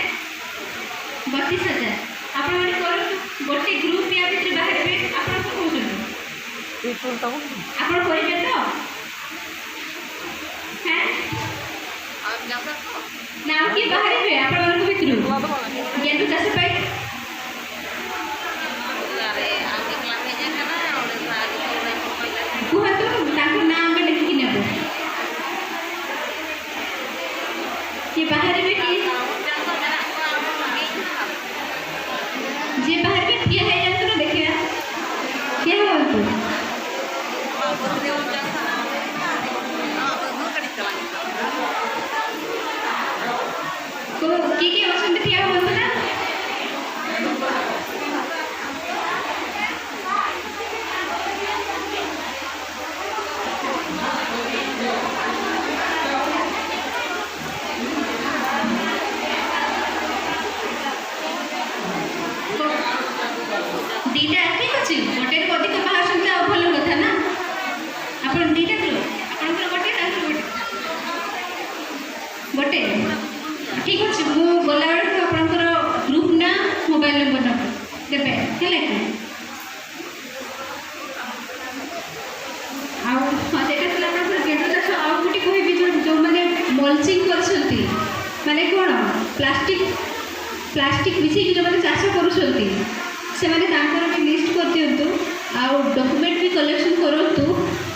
32,000। ଆପଣମାନେ କରନ୍ତୁ, ଗୋଟେ ଗ୍ରୁପ୍ ୟା ଭିତରେ ବାହାରିବେ। ଆପଣ କ'ଣ କହୁଛନ୍ତି? ଆପଣ କରିବେ ତ? ହେଁ ନା, ଆଉ କିଏ ବାହାରିବେ ଆପଣମାନଙ୍କ ଭିତରୁ ଗେଣ୍ଡୁ ଚାଷ ପାଇଁ? କୁହନ୍ତୁ, ତାଙ୍କ ନାଁ ଆମେ ଲେଖିକି ନେବୁ। କିଏ ବାହାରିବେ କି? ଯିଏ ବାହାରିବେ ଠିଆ ହେଇଯାଆନ୍ତୁ ନା, ଦେଖିବା। ଠିଆ ହୁଅନ୍ତୁ। କୋଉ କିଏ କିଏ ଅଛନ୍ତି, ଠିଆ ହୁଅନ୍ତୁ ନା। ଦୁଇଟା ଠିକ୍ ଅଛି, ଗୋଟେରୁ ଅଧିକ ବାହାରୁଛନ୍ତି ଆଉ ଭଲ କଥା ନା। ଆପଣ ଦୁଇଟା ଗ୍ରୁପ୍, ଆପଣଙ୍କର ଗୋଟେ, ତାଙ୍କର ଗୋଟେ, ଗୋଟେ। ଠିକ୍ ଅଛି, ମୁଁ ଗଲାବେଳକୁ ଆପଣଙ୍କର ଗ୍ରୁପ୍ ନା, ମୋବାଇଲ ନମ୍ବର ନେବ ଦେବେ, ହେଲା କି? ଆଉ ହଁ, ସେଇଟା ଥିଲା ଆପଣଙ୍କର ଗେଣ୍ଡୁ ଚାଷ। ଆଉ ଗୋଟେ କହିବି, ଯେଉଁ ଯେଉଁମାନେ ମଲଚିଂ କରିଛନ୍ତି, ମାନେ କ'ଣ, ପ୍ଲାଷ୍ଟିକ୍ ପ୍ଲାଷ୍ଟିକ୍ ବିଛେଇକି ଯେଉଁମାନେ ଚାଷ କରୁଛନ୍ତି, ସେମାନେ ତାଙ୍କର ବି ଲିଷ୍ଟ କରିଦିଅନ୍ତୁ ଆଉ ଡକୁମେଣ୍ଟ ବି କଲେକ୍ସନ୍ କରନ୍ତୁ,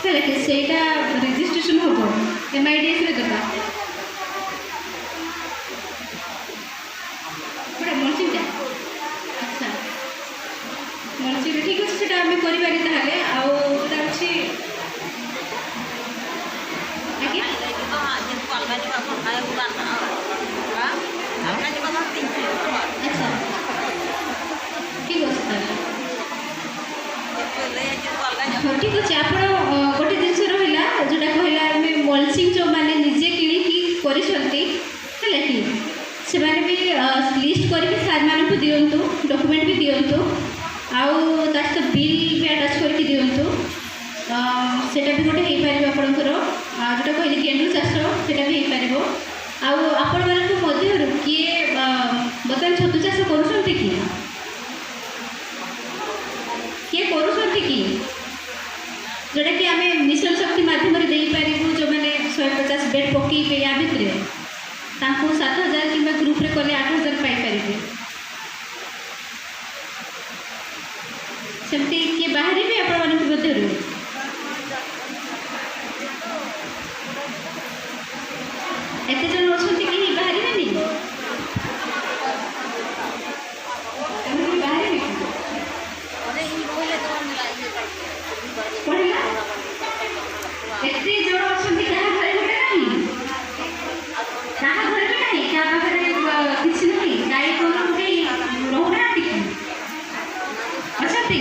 ହେଲା କି? ସେଇଟା ରେଜିଷ୍ଟ୍ରେସନ୍ ହେବ, ଏମ୍ଆଇଡିଏସ୍ରେ ଦେବା। ଗୋଟେ ମଲଚିଂଟା, ଆଚ୍ଛା, ମଲଚିଂ ଠିକ୍ ଅଛି, ସେଇଟା ଆମେ କରିବାନି ତାହେଲେ। ଆଉ ସେଇଟା ଅଛି ଆଜ୍ଞା। ଆଚ୍ଛା, ଠିକ୍ ଅଛି ତାହେଲେ। ହଉ, ଠିକ୍ ଅଛି। ଆପଣ ଗୋଟେ ଜିନିଷ ରହିଲା, ଯେଉଁଟା କହିଲା ଆମେ ମଲଚିଂ, ଯେଉଁମାନେ ନିଜେ କିଣିକି କରିଛନ୍ତି, ହେଲା କି, ସେମାନେ ବି ଲିଷ୍ଟ କରିକି ସାର୍ମାନଙ୍କୁ ଦିଅନ୍ତୁ, ଡକୁମେଣ୍ଟ ବି ଦିଅନ୍ତୁ ଆଉ ତା ସହିତ ବିଲ୍ ବି ଆଟାଚ୍ କରିକି ଦିଅନ୍ତୁ। ସେଇଟା ବି ଗୋଟେ ହେଇପାରିବ ଆପଣଙ୍କର। ଆଉ ଯେଉଁଟା କହିଲି ଗେଣ୍ଡୁ ଚାଷ, ସେଇଟା ବି ହେଇପାରିବ। ଆଉ ଆପଣମାନଙ୍କ ମଧ୍ୟରୁ କିଏ ବର୍ତ୍ତମାନ ଛତୁ ଚାଷ କରୁଛନ୍ତି କି? କିଏ କରୁଛନ୍ତି କି, ଯେଉଁଟାକି ଆମେ ମିଶନ ଶକ୍ତି ମାଧ୍ୟମରେ ଦେଇପାରିବୁ? ଯେଉଁମାନେ 150 ବେଡ୍ ପକେଇବେ ୟା ଭିତରେ, ତାଙ୍କୁ 7,000 କିମ୍ବା ଗ୍ରୁପ୍ରେ କଲେ 8,000 ପାଇପାରିବେ। ସେମିତି କିଏ ବାହାରିବେ ଆପଣମାନଙ୍କ ମଧ୍ୟରୁ? ଏତେ ଜଣ ଅଛନ୍ତି, କେହି ବାହାରିବେନି? ଆମେ କେହି ବାହାରିବେ କି? ପଢ଼ିଲା, ଏତେ ଜଣ ଅଛନ୍ତି, କାହା ଘରେ ଗୋଟେ ନାହିଁ? କାହା ଘରେ ବି ନାହିଁ? କାହା ପାଖରେ କିଛି ନାହିଁ? ଗାଈ ଗୋରୁ କେହି ରହୁନାହାନ୍ତି କି? ଅଛନ୍ତି।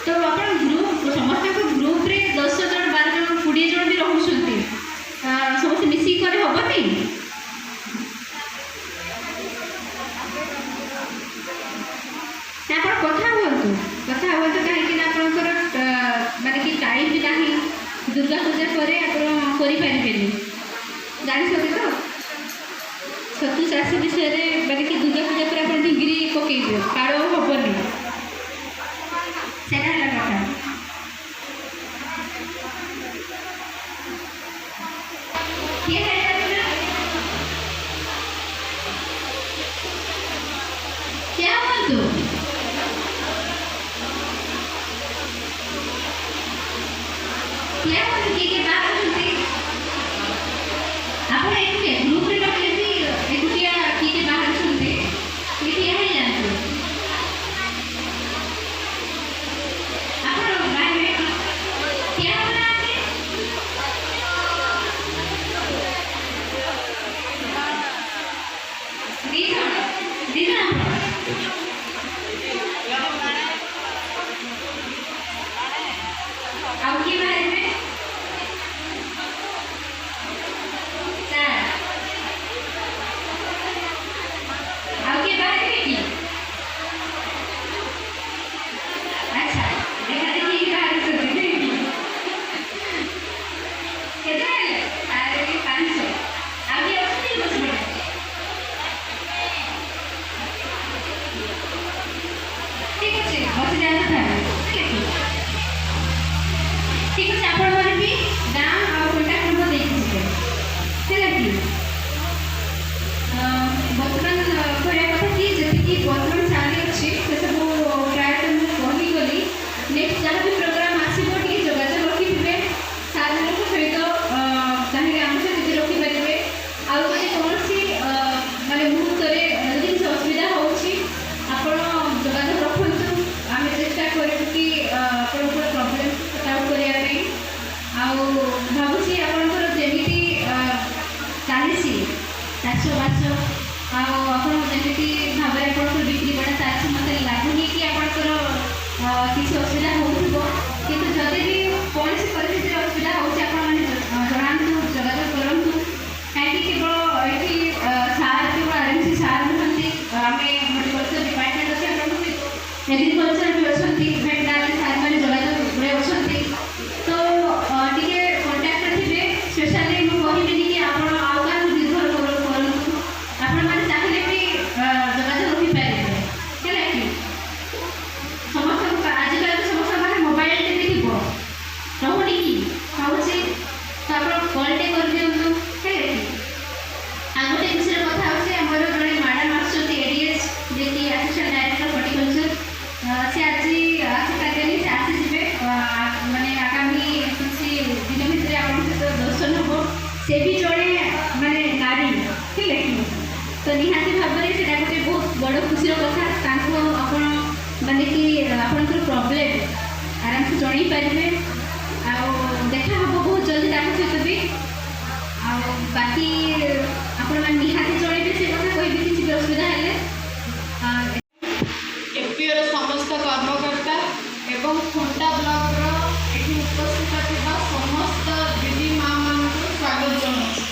ତ ଆପଣ ଗ୍ରୁପ୍, ସମସ୍ତଙ୍କ ଗ୍ରୁପ୍ରେ 10 ଜଣ, 12 ଜଣ, 20 ଜଣ ବି ରହୁଛନ୍ତି। ସମସ୍ତେ ମିଶିକି କଲେ ହେବନି? ନା, ଆପଣ କଥା ହୁଅନ୍ତୁ, କଥା ହୁଅନ୍ତୁ। କାହିଁକି ନା ଆପଣଙ୍କର ମାନେ କି ଟାଇମ୍ ବି ନାହିଁ। ଦୁର୍ଗା ପୂଜା ପରେ ଆପଣ କରିପାରିବେନି, ଜାଣିଛନ୍ତି ତ ଛତୁ ଚାଷ ବିଷୟରେ। ମାନେ କି ଦୁର୍ଗା ପୂଜା ପରେ ଆପଣ ଡିଗ୍ରୀ ପକେଇବେ, ପାଳ ହେବନି। ସେଇଟା ହେଲା କଥା। କିଏ ହେଇପାରିବେ? ଠିଆ ହୁଅନ୍ତୁ, ଠିଆ ହୁଅନ୍ତୁ। କିଏ କିଏ ବାହାରୁଛନ୍ତି? ଆପଣ ଏକୁଟିଆ, ଗ୍ରୁପରେ ରହିଲେ ବି ଏକୁଟିଆ କିଏ କିଏ ବାହାରୁଛନ୍ତି, ଟିକେ ଠିଆ ହେଇଯାଆନ୍ତୁ। ଆପଣ ବାହାରିବେ କି? ଠିଆ ହେଉନାହାନ୍ତି। 2 ଜଣ, 2 ଜଣ ଆପଣ। ଆଉ କିଏ ବାହାରିବେ? ସାର୍, ଆଉ କିଏ ବାହାରିବେ କି? ଆଚ୍ଛା, ଦେଖା ଦେଖିକି ବାହାରୁଛନ୍ତି ନାଇଁ କି? କେତେ ହେଲେ? ଚାରି, ପାଞ୍ଚ। ଆଉ କିଏ ଅଛନ୍ତି ବସିପଟେ? ଠିକ୍ ଅଛି, ବସି ଯାଆନ୍ତୁ ତାହେଲେ। ହେଲା କି? ଠିକ୍ ଅଛି। ଆପଣମାନେ ବି ନାଁ ଆଉ କଣ୍ଟାକ୍ଟ ନମ୍ବର ଦେଇକି ଯିବେ, ହେଲା କି? ବର୍ତ୍ତମାନ କହିବା କଥା କି ଯେତିକି ବର୍ତ୍ତମାନ ଚାଲିଅଛି, ସେସବୁ ପ୍ରାୟତଃ ମୁଁ କହିଗଲି। ନେକ୍ସଟ ଯାହା ବି ପ୍ରୋଗ୍ରାମ୍ ଆସିବ, ଟିକେ ଯୋଗାଯୋଗ ରଖିଥିବେ ସାର୍ମାନଙ୍କ ସହିତ, ଚାହିଁଲେ ଆମ ସହିତ ବି ରଖିପାରିବେ। ଆଉ ଯଦି କୌଣସି ମାନେ ମୁହୂର୍ତ୍ତରେ ଯଦି କିଛି ଅସୁବିଧା ହେଉଛି, ଆପଣ ଯୋଗାଯୋଗ ରଖନ୍ତୁ। ଆମେ ଚେଷ୍ଟା କରିବୁ କି ଆପଣଙ୍କର ପ୍ରୋବ୍ଲେମ୍ ସର୍ଟ ଆଉଟ୍ କରିବା ପାଇଁ। ଆଉ ଭାବୁଛି ଆପଣଙ୍କର ଯେମିତି ଚାଲିଛି ଚାଷବାସ ଆଉ ଆପଣ ଯେମିତି ଭାବରେ ଆପଣଙ୍କର ବିକ୍ରି ବଟା ଚାଲିଛି, ମୋତେ ଲାଗୁନି କି ଆପଣଙ୍କର କିଛି ଅସୁବିଧା ହେଉଥିବ। କିନ୍ତୁ ଯଦି ବି କୌଣସି ପରିସ୍ଥିତିରେ ଅସୁବିଧା ହେଉଛି, ଆପଣମାନେ ଜଣାନ୍ତୁ, ଯୋଗାଯୋଗ କରନ୍ତୁ। କାହିଁକି କେବଳ ଏଠି ସାର୍, କେବଳ ଆର୍ ଏମ୍ ସି ସାର୍ ନୁହନ୍ତି, ଆମେ ହର୍ଟିକଲଚର ଡିପାର୍ଟମେଣ୍ଟ ଅଛି ଆପଣଙ୍କ ସହିତ, ଏଗ୍ରିକଲଚର ବି ଅଛନ୍ତି, ଭେଟନାରୀ ସାର୍ ମାନେ ଯୋଗାଯୋଗରେ ଅଛନ୍ତି। ତ ଟିକେ କଣ୍ଟାକ୍ଟରେ ଥିବେ। ସ୍ପେଶାଲି ମୁଁ କହିବିନି କି ଆପଣ ଆଉ କାହାକୁ ନିର୍ଭର କରନ୍ତୁ। ଆପଣମାନେ ଚାହିଁଲେ ବି ଯୋଗାଯୋଗ ରଖିପାରିବେ, ହେଲା କି? ସମସ୍ତଙ୍କ ଆଜିକାଲି ତ ସମସ୍ତଙ୍କ ପାଖରେ ମୋବାଇଲଟେ ବି ଥିବ, ରହୁନି କି? ରହୁଛି। ତ ଆପଣ କଲ୍ଟେ କରିଦିଅନ୍ତୁ, ହେଲା କି? ଆଉ ଗୋଟେ ଖୁସିର କଥା ହେଉଛି, ଆମର ଜଣେ ମ୍ୟାଡ଼ାମ୍ ଆସୁଛନ୍ତି, ଏଡିଏଚ୍, ଯିଏକି ଆସିଷ୍ଟାଣ୍ଟ ଡାଇରେକ୍ଟର ହର୍ଟିକଲଚର। ସେ ଆଜି ଆସିପାରିବେନି, ସେ ଆସିଯିବେ ମାନେ ଆଗାମୀ କିଛି ଦିନ ଭିତରେ ଆପଣଙ୍କ ସହିତ ଦର୍ଶନ ହେବ। ସେ ବି ଜଣେ ମାନେ ନାରୀ, ହେଲା କି? ତ ନିହାତି ଭାବରେ ସେଇଟା ଗୋଟେ ବହୁତ ବଡ଼ ଖୁସିର କଥା। ତାଙ୍କୁ ଆପଣ ମାନେ କି ଆପଣଙ୍କର ପ୍ରୋବ୍ଲେମ୍ ଆରାମସେ ଜଣେଇ ପାରିବେ। ଆଉ ଦେଖା ହେବ ବହୁତ ଜଲ୍ଦି ତାଙ୍କ ସହିତ ବି। ଆଉ ବାକି ଆପଣମାନେ ନିହାତି ଜଣେଇବେ, ସେ କଥା କହିବି କିଛି ବି ଅସୁବିଧା ହେଲେ। ଏଫପିଓର ସମସ୍ତ କର୍ମକର୍ତ୍ତା ଏବଂ ଖୁଣ୍ଟା ବ୍ଲକର ଏଠି ଉପସ୍ଥିତ ଥିବା ସମସ୍ତ ଦିଦି ମା ମାନଙ୍କୁ ସ୍ୱାଗତ ଜଣାଉଛି।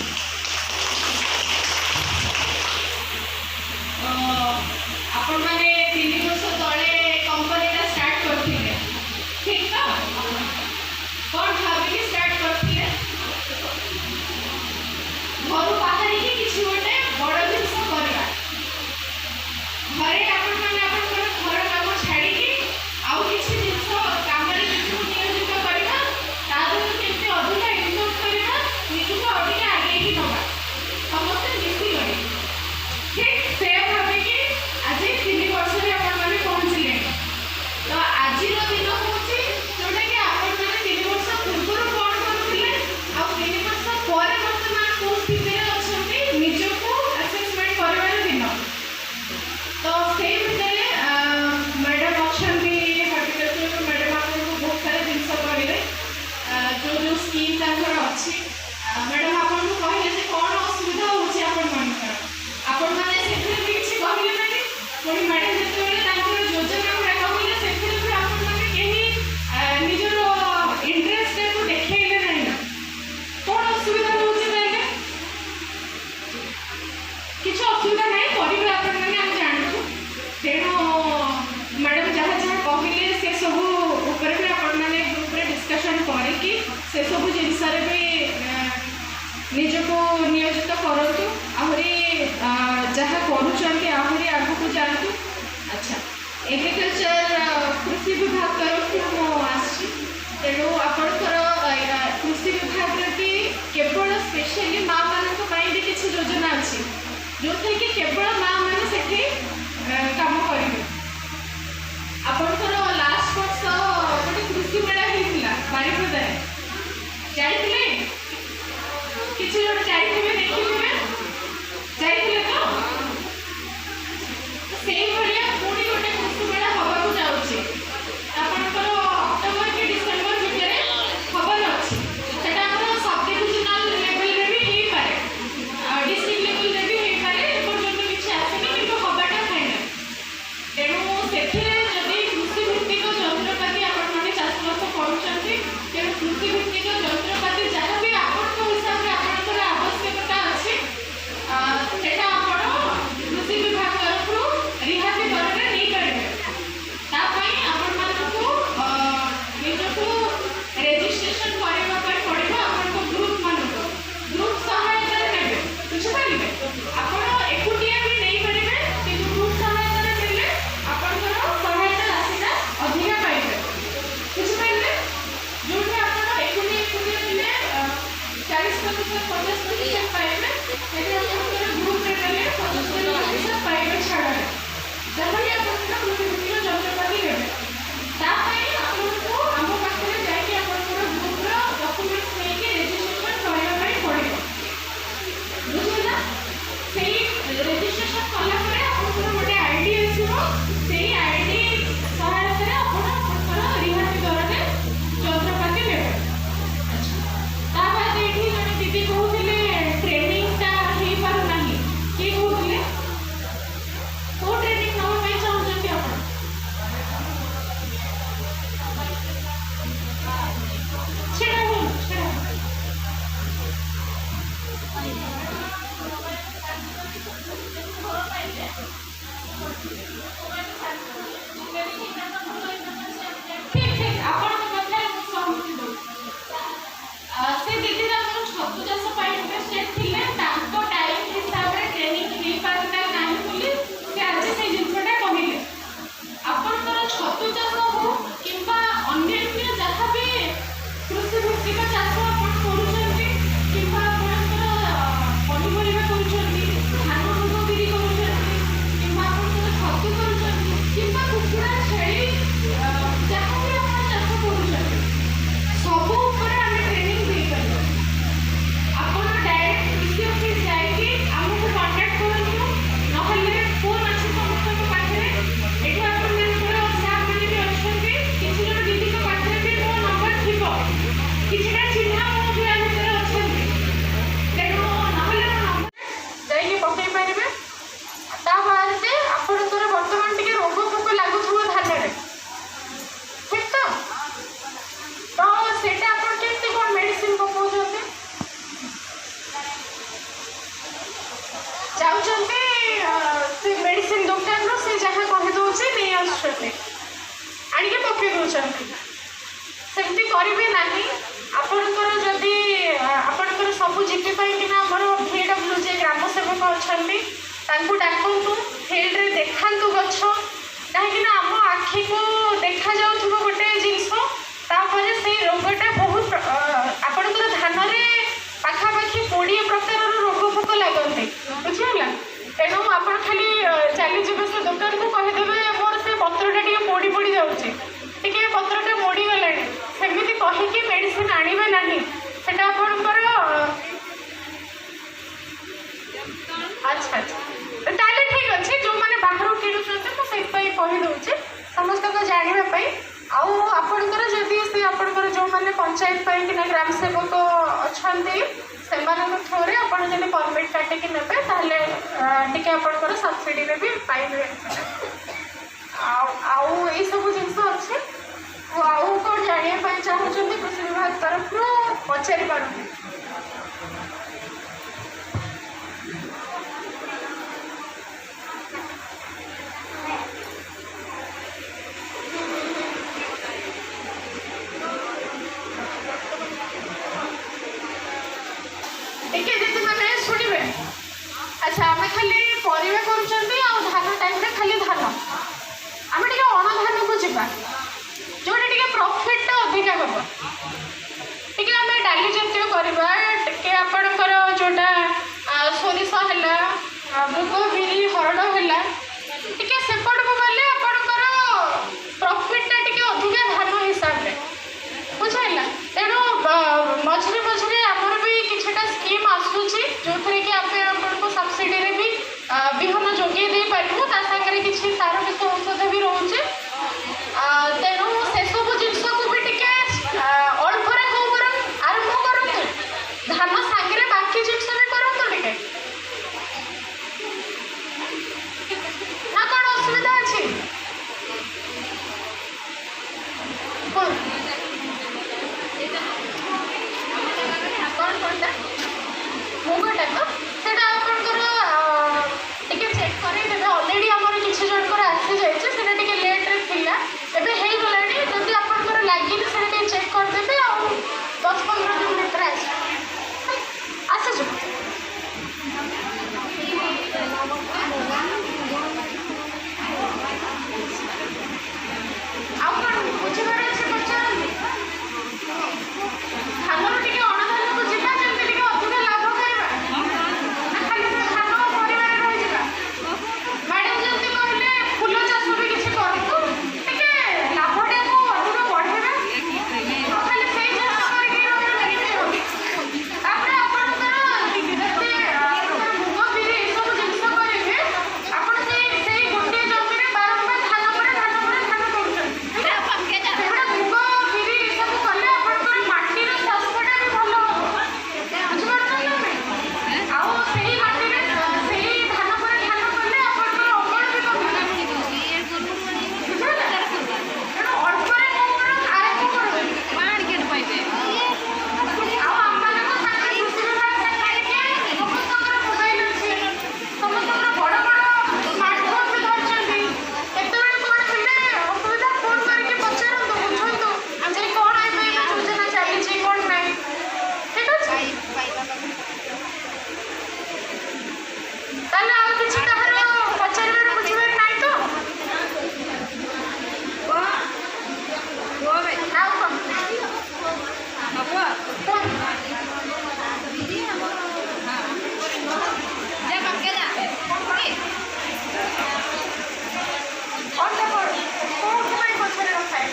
ଆପଣମାନେ 3 ବର୍ଷ ତଳେ କମ୍ପାନୀଟା ଷ୍ଟାର୍ଟ କରିଥିଲେ, ଠିକ୍ ତ? କ'ଣ ଭାବିକି ଷ୍ଟାର୍ଟ କରିଥିଲେ? ଘରୁ ବାହାରିକି କିଛି ଗୋଟେ ବଡ଼ ଜିନିଷ କରିବା। ଘରେ ଆପଣମାନେ ଆପଣଙ୍କର ଘର କାମ ଛାଡ଼ିକି ଆଉ କିଛି ଜିନିଷ କାମରେ ନିଜକୁ ନିୟୋଜିତ କରିବା, ତା ଦେହରୁ କେମିତି ଅଧିକା ଇନକମ୍ କରିବା, ନିଜକୁ ଆଉ ଟିକେ ଆଗେଇକି ନେବା ସମସ୍ତେ ମିଶିକରି, ଠିକ୍ ସେ ଭାବିକି ଆଜି 3 ବର୍ଷରେ ଆପଣମାନେ ପହଞ୍ଚିଲେଣି। ତ ଆଜିର ଦିନ ହେଉଛି ଯେଉଁଟାକି ଆପଣମାନେ 3 ବର୍ଷ ପୂର୍ବରୁ କ'ଣ କରୁଥିଲେ ଆଉ 3 ବର୍ଷ ପରେ ବର୍ତ୍ତମାନ କେଉଁ ସ୍ଥିତିରେ ଅଛନ୍ତି, ନିଜକୁ ଆସେସମେଣ୍ଟ କରିବାର ଦିନ। ତ ସେଇ ଭିତରେ ମ୍ୟାଡ଼ାମ୍ ଅଛନ୍ତି ହର୍ଟିକଲଚର ମ୍ୟାଡ଼ାମ୍, ଆପଣଙ୍କୁ ବହୁତ ସାରା ଜିନିଷ କହିଲେ, ଯେଉଁ ଯେଉଁ ସ୍କିମ୍ ତାଙ୍କର ଅଛି। ମ୍ୟାଡ଼ାମ୍ ଆପଣଙ୍କୁ କହିଲେ ଯେ କ'ଣ ଅସୁବିଧା ହେଉଛି ଆପଣମାନଙ୍କର, ଆପଣମାନେ ସେଥିରେ ବି କିଛି କହିଲେ ନାହିଁ। ପୁଣି ମ୍ୟାଡ଼ାମ୍ ଯେତେବେଳେ ତାଙ୍କର ଯୋଜନା ଗୁଡ଼ା କହିଲେ, ସେଥିରେ ଏସବୁ ଜିନିଷରେ ବି ନିଜକୁ ନିୟୋଜିତ କରନ୍ତୁ, ଆହୁରି ଯାହା କରୁଛନ୍ତି ଆହୁରି ଆଗକୁ ଯାଆନ୍ତୁ। ଆଚ୍ଛା, ଏଗ୍ରିକଲଚର କୃଷି ବିଭାଗ ତରଫରୁ ମୁଁ ଆସିଛି। ତେଣୁ ଆପଣଙ୍କର କୃଷି ବିଭାଗରେ ବି କେବଳ ସ୍ପେଶିଆଲି ମା ମାନଙ୍କ ପାଇଁ ବି କିଛି ଯୋଜନା ଅଛି, ଯେଉଁଥିରେ କି କେବଳ ମା ମାନେ ସେଠି କାମ କରିବେ। ଆପଣଙ୍କର ଲାଷ୍ଟ ବର୍ଷ ଗୋଟେ କୃଷି ମେଳା ହେଇଥିଲା ବାରିପଦାରେ, ଯାଇଥିଲେ? କିଛି ଜଣ ଯାଇଥିବେ, ଦେଖିଥିବେ, ଯାଇଥିଲେ ତ? ସେଇଭଳିଆ ପୁଣି ଗୋଟେ କୃଷି ମେଳା ହବାକୁ ଯାଉଛି। ଆପଣଙ୍କର ଅକ୍ଟୋବର କି ଡିସେମ୍ବର ଭିତରେ ହବାର ଅଛି। ସେଟା ଆମର ସବ୍ ଡିଭିଜନାଲ ଲେଭେଲରେ ବି ହେଇପାରେ, ଡିଷ୍ଟ୍ରିକ୍ଟ ଲେଭେଲରେ ବି ହେଇପାରେ। ଏପର୍ଯ୍ୟନ୍ତ କିଛି ଆସିନି, କିନ୍ତୁ ହବାଟା ଫାଇନାଲ। ତେଣୁ ସେଥିରେ ଯଦି କୃଷି ଭିତ୍ତିକ ଯନ୍ତ୍ରପାତି, ଆପଣମାନେ ଚାଷବାସ କରୁଛନ୍ତି, ତେଣୁ କୃଷି ଭିତ୍ତିକ ଯନ୍ତ୍ରପାତି ଯାହା ବି ଆପଣଙ୍କ ହିସାବରେ ଆପଣଙ୍କର ଆବଶ୍ୟକତା ଅଛି, ସେଟା ଆପଣ କୃଷି ବିଭାଗ ତରଫରୁ ରିହାତି ଦରରେ ନେଇପାରିବେ। ତା ପାଇଁ ଆପଣମାନଙ୍କୁ ନିଜକୁ ରେଜିଷ୍ଟ୍ରେସନ କରିବା ପାଇଁ ପଡ଼ିବ। ଆପଣଙ୍କ ଗ୍ରୁପ୍ ମାନଙ୍କୁ ଗ୍ରୁପ୍ ସହାୟତାରେ ନେବେ, ବୁଝିପାରିଲେ? ଆପଣ ଏକୁଟିଆ ବି ନେଇପାରିବେ, କିନ୍ତୁ ଗ୍ରୁପ୍ ସହାୟତାରେ ନେଲେ ଆପଣଙ୍କର ସହାୟତା ରାଶିଟା ଅଧିକା ପାଇବେ, ବୁଝିପାରିଲେ? ଯୋଉଠି ଆପଣ ଏକୁଟିଆ ଏକୁଟିଆ ନେଲେ 40%, 50% ପାଇବେ, ସେଠି ଆପଣଙ୍କର ଗ୍ରୁପରେ ନେଲେ 75% ପାଇବେ ଛାଡ଼ରେ, ଯାହା ବି ଆପଣଙ୍କର କୃଷିଭିତ୍ତିକ ଯନ୍ତ୍ରପାତି ନେବେ। ତା ପାଇଁ ଆପଣଙ୍କୁ ଆମ ପାଖରେ ଯାଇକି ଆପଣଙ୍କର ଗ୍ରୁପର ଡକୁମେଣ୍ଟସ ନେଇକି ରେଜିଷ୍ଟ୍ରେସନ କରିବା ପାଇଁ ପଡ଼ିବ, ବୁଝିଲା? ସେଇ ରେଜିଷ୍ଟ୍ରେସନ କଲା ପରେ ଆପଣଙ୍କର ଗୋଟେ ଆଇଡି ଆସିବ। ସେଇ ଆଇଡି ସହାୟତାରେ ଆପଣ ଆପଣଙ୍କର ରିହାତି ଦରରେ ଯନ୍ତ୍ରପାତି ନେବେ। ଆଚ୍ଛା, ତା ବାଦ ଏଇଠି ଜଣେ ଦିଦି କହୁଥିଲେ ଟ୍ରେନିଂଟା ହେଇପାରୁନାହିଁ। କିଏ କହୁଥିଲେ? କୋଉ ଟ୍ରେନିଂ ନେବା ପାଇଁ ଚାହୁଁଛନ୍ତି ଆପଣ? ଛିଡ଼ା ହୁଅନ୍ତୁ, ଛିଡ଼ା ହୁଅନ୍ତୁ। ଠିକ ଠିକ, ଆପଣଙ୍କ କଥାରେ ମୁଁ ସହମତି ଦଉଛି। ସେ ଦିଦି ତାଙ୍କର ଛତୁ ଚାଷ ପାଇଁ ଇଣ୍ଟରେଷ୍ଟେଡ୍ ଥିଲେ। ତାଙ୍କ ଟାଇମ୍ ହିସାବରେ ଟ୍ରେନିଂ ହେଇପାରିଲା ନାହିଁ ବୋଲି ସେ ଆଜି ସେଇ ଜିନିଷଟା କହିଲେ। ଆପଣଙ୍କର ଛତୁ ଚାଷ ହଉ କିମ୍ବା ଅନ୍ୟାନ୍ୟ ଯାହା ବି କୃଷି ଭିତ୍ତିକ ଚାଷ ଆପଣ କରୁଛନ୍ତି, କିମ୍ବା ଆପଣଙ୍କର ପନିପରିବା କରୁଛନ୍ତି, ଧାନ, ମୁଗ, ବିରି କରୁଛନ୍ତି, କିମ୍ବା ଆପଣଙ୍କର ଛତୁ କରୁଛନ୍ତି, କିମ୍ବା କୁକୁଡ଼ା, ଛେଳି, ଯାହା ବି ଆପଣ ଚାଷ କରୁଛନ୍ତି, ସବୁ ଉପରେ ଆମେ ଟ୍ରେନିଂ ଦେଇପାରିବା। ଆପଣ ଡାଇରେକ୍ଟ କୃଷି ଅଫିସ୍ ଯାଇକି ଆମକୁ କଣ୍ଟାକ୍ଟ କରନ୍ତୁ, ନହେଲେ ଫୋନ୍ ଅଛି ସମସ୍ତଙ୍କ ପାଖରେ। ଏଠି ଆପଣମାନଙ୍କର ଷ୍ଟାଫ୍ ମାନେ ବି ଅଛନ୍ତି। କିଛି ଜଣ ଦିଦିଙ୍କ ପାଖରେ ବି ମୋ ନମ୍ବର ଥିବ। କିଛିଟା ଚିହ୍ନା ମୋ ବି ଆ ଭିତରେ ଅଛନ୍ତି। ତେଣୁ ନହେଲେ ମୋ ନମ୍ବର ଯାଇକି ପକେଇ ପାରିବେ। ତା ବାଦେ ଆପଣଙ୍କର ବର୍ତ୍ତମାନ ଟିକେ ରୋଗ ପୋକ ଲାଗୁଥିବ ଧାନରେ, ଠିକ ତ? ତ ସେଇଟା ଆପଣ କେମିତି କ'ଣ ମେଡ଼ିସିନ ପକାଉଛନ୍ତି? ଯାଉଛନ୍ତି ସେ ମେଡ଼ିସିନ ଦୋକାନରୁ, ସେ ଯାହା କହିଦେଉଛି ନେଇ ଆସୁଛନ୍ତି, ଆଣିକି ପକେଇ ଦେଉଛନ୍ତି। ସେମିତି କରିବେ ନାହିଁ। ଆପଣଙ୍କର ଯଦି ଆପଣଙ୍କର ସବୁ ଜିପି ପାଇଁକିନା ଆମର VW ଯେ ଗ୍ରାମ ସେବକ ଅଛନ୍ତି, ତାଙ୍କୁ ଡାକନ୍ତୁ, ଫିଲ୍ଡରେ ଦେଖାନ୍ତୁ ଗଛ। କାହିଁକିନା ଆମ ଆଖିକୁ ଦେଖାଯାଉଥିବ ଗୋଟେ ଜିନିଷ, ତାପରେ ସେଇ ରୋଗଟା ବହୁତ ଆପଣଙ୍କର ଧାନରେ ପାଖାପାଖି 20 ପ୍ରକାରର ରୋଗ ପୋକ ଲାଗନ୍ତି, ବୁଝିହେଲା? ତେଣୁ ଆପଣ ଖାଲି ଚାଲିଯିବେ ସେ ଦୋକାନକୁ, କହିଦେବେ ମୋର ସେ ପତ୍ରଟା ଟିକେ ପୋଡ଼ି ପୋଡ଼ି ଯାଉଛି, ଟିକେ ପତ୍ରଟା ମୋଡ଼ିଗଲାଣି, ସେମିତି କହିକି ମେଡ଼ିସିନ ଆଣିବେ ନାହିଁ। ସେଟା ଆପଣଙ୍କର ଆଚ୍ଛା ଆଚ୍ଛା, ତାହେଲେ ଠିକ୍ ଅଛି। ଯେଉଁମାନେ ବାହାରୁ କିଣୁଛନ୍ତି, ମୁଁ ସେଇଥିପାଇଁ କହିଦେଉଛି ସମସ୍ତଙ୍କ ଜାଣିବା ପାଇଁ। ଆଉ ଆପଣଙ୍କର ଯଦି ସେ ଆପଣଙ୍କର ଯେଉଁମାନେ ପଞ୍ଚାୟତ ପାଇଁକିନା ଗ୍ରାମ ସେବକ ଅଛନ୍ତି, ସେମାନଙ୍କ ଥ୍ରୋରେ ଆପଣ ଯଦି ପରମିଟ୍ କାଟିକି ନେବେ, ତାହେଲେ ଟିକେ ଆପଣଙ୍କର ସବସିଡ଼ିରେ ବି ପାଇବେ ସେଟା। ଆଉ ଆଉ ଏଇସବୁ ଜିନିଷ ଅଛି। ଆଉ କ'ଣ ଜାଣିବା ପାଇଁ ଚାହୁଁଛନ୍ତି କୃଷି ବିଭାଗ ତରଫରୁ, ପଚାରି ପାରନ୍ତି। ଯେଉଁଟା ସୋରିଷ ହେଲା, ମୁଗ, ବିରି, ହରଡ଼ ହେଲା, ଟିକେ ସେପଟକୁ ଗଲେ ଆପଣଙ୍କର ପ୍ରଫିଟ୍ଟା ଟିକେ ଅଧିକା ଧାନ ହିସାବରେ, ବୁଝିହେଲା? ତେଣୁ ମଝିରେ ମଝିରେ ଆମର ବି କିଛିଟା ସ୍କିମ୍ ଆସୁଛି, ଯେଉଁଥିରେ କି ଆମେ ଆପଣଙ୍କୁ ସବସିଡ଼ିରେ ବି ବିହନ ଯୋଗାଇ ଦେଇପାରିବୁ। ତା ସାଙ୍ଗରେ କିଛି ସାର, ବିଷ, ଔଷଧ ବି ରହୁଛି। ତେଣୁ ସେସବୁ ଜିନିଷକୁ ବି ଟିକେ ଅଳ୍ପରେ ହଉ ବରଂ ଆରମ୍ଭ କରନ୍ତୁ। ଧାନ ସାଙ୍ଗରେ ବାକି ଜିନିଷ ବି କରନ୍ତୁ ଟିକେ, ନା କ'ଣ ଅସୁବିଧା ଅଛି? କୁହନ୍ତୁ, କ'ଣ କ'ଣଟା? ମୁଗଟା ତ ସେଇଟା ଆପଣଙ୍କର ଟିକେ ଚେକ୍ କରେଇଦେବେ। ଅଲରେଡ଼ି ଆମର କିଛି ଜଣଙ୍କର ଆସିଯାଇଛି, ସେଇଟା ଟିକେ ଲେଟ୍ରେ ଥିଲା, ଏବେ ହେଇଗଲାଣି। ଯଦି ଆପଣଙ୍କର ଲାଗିନି, ସେଇଟା ଟିକେ ଚେକ୍ କରିଦେବେ ଆଉ 10-15 ଦିନ ଭିତରେ ଆସିବ, ଆସିଯିବ। ଆଉ କ'ଣ ବୁଝିବାର ଅଛି, ପଚାରନ୍ତୁ। ଧାନରୁ ଟିକେ ଅଣଧାନକୁ ଯିବା, ଯେମିତି ଟିକେ ଅଧିକ ଲାଭ କରିବା, ନା ଖାଲି ଧାନ ପରିବାରେ ରହିଯିବା? ମ୍ୟାଡ଼ାମ୍ ଯେମିତି କହିଲେ, ଫୁଲ ଚାଷ ବି କିଛି କରନ୍ତୁ, ଟିକେ ଲାଭଟାକୁ ଅଧିକ ବଢ଼େଇବା। ଆଉ ଖାଲି ସେଇ ଚାଷ କରିକି ରହିଲେ କେମିତି ହେବ? ତାପରେ ଆପଣଙ୍କର ଯେତେ ଆପଣଙ୍କର ମୁଗ, ବିରି ଏସବୁ ଜିନିଷ କରିବେ, ଆପଣ ସେଇ ଗୋଟିଏ ଜମିରେ ବାରମ୍ବାର ଧାନ ପରେ ଧାନ ପରେ ଧାନ କରୁଛନ୍ତି, ହେଲା? ସେଗୁଡ଼ା ମୁଗ, ବିରି ଏସବୁ କଲେ ଆପଣଙ୍କର ମାଟିର ସ୍ୱାସ୍ଥ୍ୟଟା ବି ଭଲ ହେବ, ବୁଝିପାରୁଛନ୍ତି ନା ନାଇଁ? ଆଉ ସେଇ ମାଟିରେ ସେଇ ଧାନ ପରେ ଧାନ କଲେ ଆପଣଙ୍କର ଅମଳ ବି କମିବ, ବୁଝିହେଲା? ତେଣୁ ଅଳ୍ପରେ ହଉ ବରଂ ଆରମ୍ଭ କରନ୍ତୁ। ଆଉ ଆମମାନଙ୍କ ସାଙ୍ଗରେ, କୃଷି ବିଭାଗ ସାଙ୍ଗରେ ଟିକେ, ସମସ୍ତଙ୍କର ମୋବାଇଲ ଅଛି, ସମସ୍ତଙ୍କର ବଡ଼ ବଡ଼ ସ୍ମାର୍ଟଫୋନ୍ ବି ଧରିଛନ୍ତି। କେତେବେଳେ କ'ଣ ହେଲେ ଅସୁବିଧା, ଫୋନ୍ କରିକି ପଚାରନ୍ତୁ, ବୁଝନ୍ତୁ ଯେ କ'ଣ ଏବେ ଏବେ ଯୋଜନା ଚାଲିଛି, କ'ଣ ନାହିଁ। ଠିକ୍ ଅଛି? ତାହେଲେ ଆଉ କିଛି କାହାର ପଚାରିବାର, ବୁଝିବାର ନାହିଁ ତ? ଆଉ କ'ଣ କୁହନ୍ତୁ। କ'ଣଟା, କ'ଣ କୋଉଥିପାଇଁ ପଛରେ ରଖାଏ?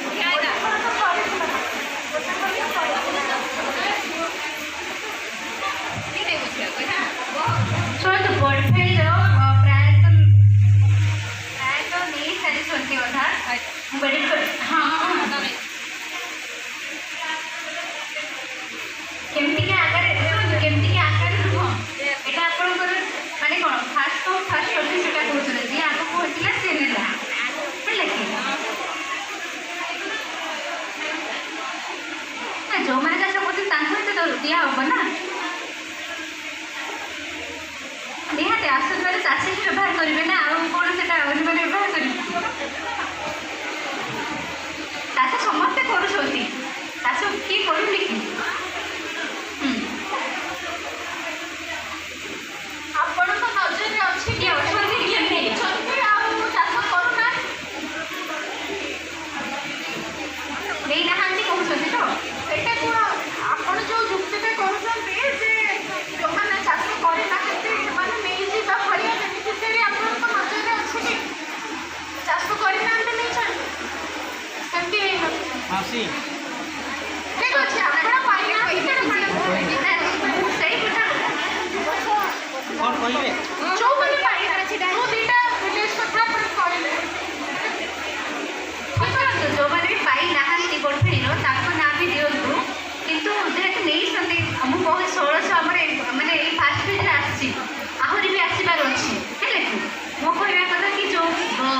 ଗୋଟେ ଥର ତ ସରିଥିଲା ନା? ଗୋଟେ ଥର ତ ସରିଥିଲା। ଶୁଣନ୍ତୁ, ବଡ଼ଫେଳିର ପ୍ରାୟତଃ ନେଇ ସାରିଛନ୍ତି ଅଧା। ମୁଁ ହଁ, କେମିତିକା ଆକାରରେ, ଶୁଣନ୍ତୁ, କେମିତିକା ଆକାରରେ ନୁହଁ ଏଇଟା ଆପଣଙ୍କର, ମାନେ କ'ଣ, ଫାଷ୍ଟ କମ୍ ଫାଷ୍ଟ ସର୍ଭିସ୍ ସେଟା କହୁଛନ୍ତି। ଯିଏ ଆଗ ପହଞ୍ଚିଲା ସେ ନେଲା, ହେଲା କି ନା? ଯେଉଁମାନେ ଚାଷ କରୁଛନ୍ତି ତାଙ୍କୁ ହିଁ ତ ଦିଆହେବ ନା? ନିହାତି ଆସୁଥିବା ଚାଷୀ ହିଁ ବ୍ୟବହାର କରିବେ ନା, ଆଉ କ'ଣ ସେଟା ଅନ୍ୟମାନେ ବ୍ୟବହାର କରିବେ? ଚାଷ ସମସ୍ତେ କରୁଛନ୍ତି, ଚାଷ କିଏ କରୁନି କି? ହୁଁ। ଆପଣଙ୍କ ନଜରରେ ଅଛି କି କିଏ ଅଛନ୍ତି କି ଏମିତି? ନେଇଛନ୍ତି ଆଉ ଚାଷ କରୁନାହାନ୍ତି? ନେଇନାହାନ୍ତି କହୁଛନ୍ତି ତ? ସେଇଟା କ'ଣ ଆପଣ ଯୋଉ ଯୁକ୍ତିଟା କରୁଛନ୍ତି ଯେ ଯୋଉମାନେ ଚାଷ କରିନାହାନ୍ତି ସେମାନେ ନେଇଯିବା ଭଳିଆ ବେନିଫିସିଆରୀ ଆପଣଙ୍କ ନଜରରେ ଅଛି କି, ଚାଷ କରିନାହାନ୍ତି, ନେଇଛନ୍ତି? ସେମିତି ହେଇନଥିବ। ଠିକ୍ ଅଛି, ଆପଣ ପାଇନାହାନ୍ତି ସେଇଟା। ନା, ମୁଁ ସେଇ କଥା କ'ଣ କହିବେ? ଯୋଉମାନେ ପାଇନାହାନ୍ତି, ଯୋଉ ଦିଟା ଭିଲେଜ କଥା ଆପଣ କହିଲେ। ଶୁଣନ୍ତୁ, ଯେଉଁମାନେ ବି ପାଇନାହାନ୍ତି ବଡ଼ଫେଣିର, ତାଙ୍କ ନାଁ ବି ଦିଅନ୍ତୁ। କିନ୍ତୁ ଯେହେତୁ ନେଇଛନ୍ତି, ମୁଁ କହୁଛି 1600 ଆମର ମାନେ ଏଇ ଫାଷ୍ଟ ଫେଜ୍ରେ ଆସିଛି, ଆହୁରି ବି ଆସିବାର ଅଛି, ହେଲା କି? ମୋ କହିବା କଥା କି ଯେଉଁ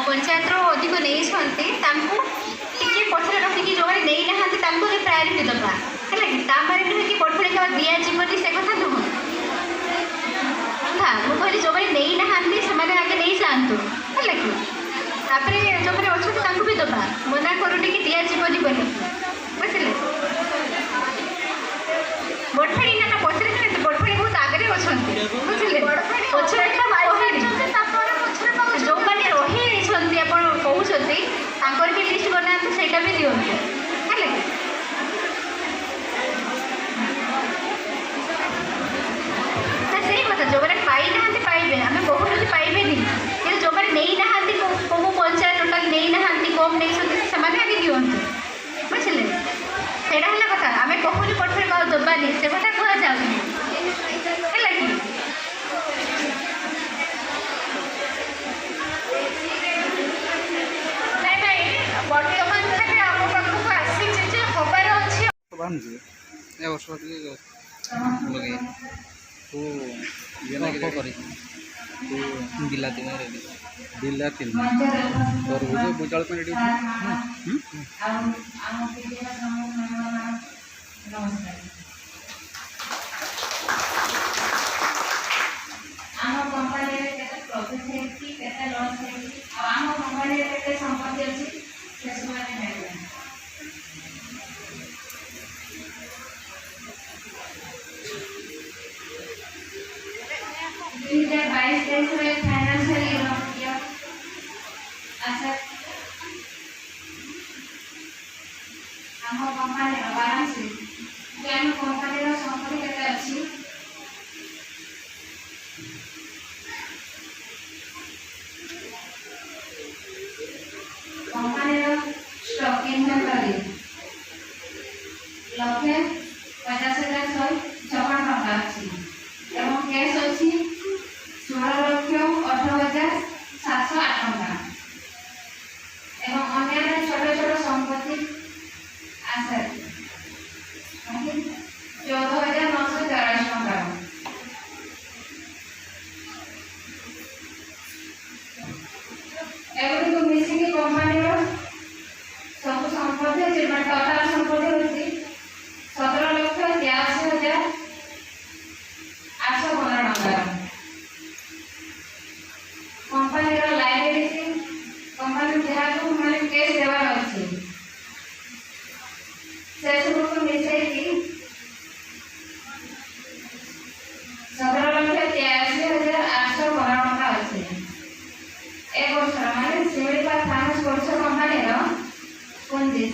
ପଞ୍ଚାୟତର ଅଧିକ ନେଇଛନ୍ତି ତାଙ୍କୁ ଟିକେ ପଛରେ ରଖିକି ଯେଉଁମାନେ ନେଇନାହାନ୍ତି ତାଙ୍କୁ ବି ପ୍ରାୟୋରିଟି ଦେବା, ହେଲା କି? ତା ମାନେ ନୁହେଁ କି ବଡ଼ଫେଣି ଦିଆଯିବନି, ସେ କଥା ନୁହଁ। କଥା ମୁଁ କହିଲି, ଯେଉଁମାନେ ନେଇନାହାନ୍ତି ସେମାନେ ଆଗେ ନେଇଯାଆନ୍ତୁ, ହେଲା କି? ତାପରେ ଯେଉଁମାନେ ଅଛନ୍ତି ତାଙ୍କୁ ବି ଦେବା। ମନା କରୁନି କି ଦିଆଯିବନି ବୋଲି, ବୁଝିଲେ? ବଡ଼ଫେଣି ନା ପଛରେ, ବଡ଼ଫେଣି ବହୁତ ଆଗରେ ଅଛନ୍ତି, ବୁଝିଲେ? ପଛରେ କଥା ମୁଁ କହିନି। ତାପରେ ପଛରେ ପାଉଛନ୍ତି। ଯେଉଁମାନେ ରହିଯାଇଛନ୍ତି ଆପଣ କହୁଛନ୍ତି, ତାଙ୍କର ବି ଲିଷ୍ଟ ବନାନ୍ତୁ, ସେଇଟା ବି ଦିଅନ୍ତୁ, ହେଲା କି? କମ୍ ନେଇଛନ୍ତି ସେମାନେ ଆଗେ ଦିଅନ୍ତୁ, ବୁଝିଲେ? ସେଇଟା ହେଲା କଥା। ଆମେ କହୁନୁ ପଠେଇ ଆଉ ଦେବାନି, ସେ କଥା କୁହାଯାଉନି, ହେଲା କି? ନାଇଁ ନାଇଁ, ବର୍ତ୍ତମାନ ଖାଲି ଆମ ପାଖକୁ ଆସିଛି ଯେ ହବାର ଅଛି। ଏ ବର୍ଷ ଟିକେ ଲଗେଇ ତୁ ଅଳ୍ପ କରିଛି ବିଲାତି ରେଡ଼ି ବିଲାତି ତରଭୁଜ ବୋଇତାଳୁ ପାଇଁ ରେଡ଼ି ଅଛି। ଆମ କମ୍ପାନୀରେ କେତେ ପ୍ରଫିଟ୍ ହେଇଛି, କେତେ ଲସ୍ ହେଇଛି ଆଉ ଆମ କମ୍ପାନୀରେ କେତେ ସମ୍ପତ୍ତି ଅଛି, ସେସବୁ ଆମେ ଜାଣିବା। 2022-23ର ଫାଇନାନ୍ସିଆଲ ଇୟର ଆଚ୍ଛା, ଆମ କମ୍ପାନୀର ବାଲାନ୍ସ ଯେ ଆମ କମ୍ପାନୀର ସମ୍ପତ୍ତି କେତେ ଅଛି? କମ୍ପାନୀର ଷ୍ଟକ୍ ଇନଭେଣ୍ଟରି 1,50,156 ଟଙ୍କା ଅଛି ଏବଂ କ୍ୟାସ୍ ଅଛି 16,18,708 ଟଙ୍କା ଏବଂ ଅନ୍ୟାନ୍ୟ ଛୋଟ ଛୋଟ ସମ୍ପତ୍ତି ଆସେ 14,943 ଟଙ୍କାର। ଏଗୁଡ଼ିକୁ ମିଶିକି କମ୍ପାନୀର ସବୁ ସମ୍ପତ୍ତି ଅଛି, ମାନେ ଟୋଟାଲ ସମ୍ପତ୍ତି ହେଉଛି 17,83,815 ଟଙ୍କାର। କମ୍ପାନୀର ଲାଇବିଲିଟି, କମ୍ପାନୀ ଯାହାକୁ ମାନେ କ୍ୟାସ୍ ଦେବାର ଅଛି, ସେସବୁକୁ ମିଶେଇକି 17,83,815 ଟଙ୍କା ଅଛି। ଏ ବର୍ଷର ମାନେ ଶିମିଳିପାଳ ଫାର୍ମସ୍ ପ୍ରଡ୍ୟୁସର କମ୍ପାନୀର ପୁଞ୍ଜି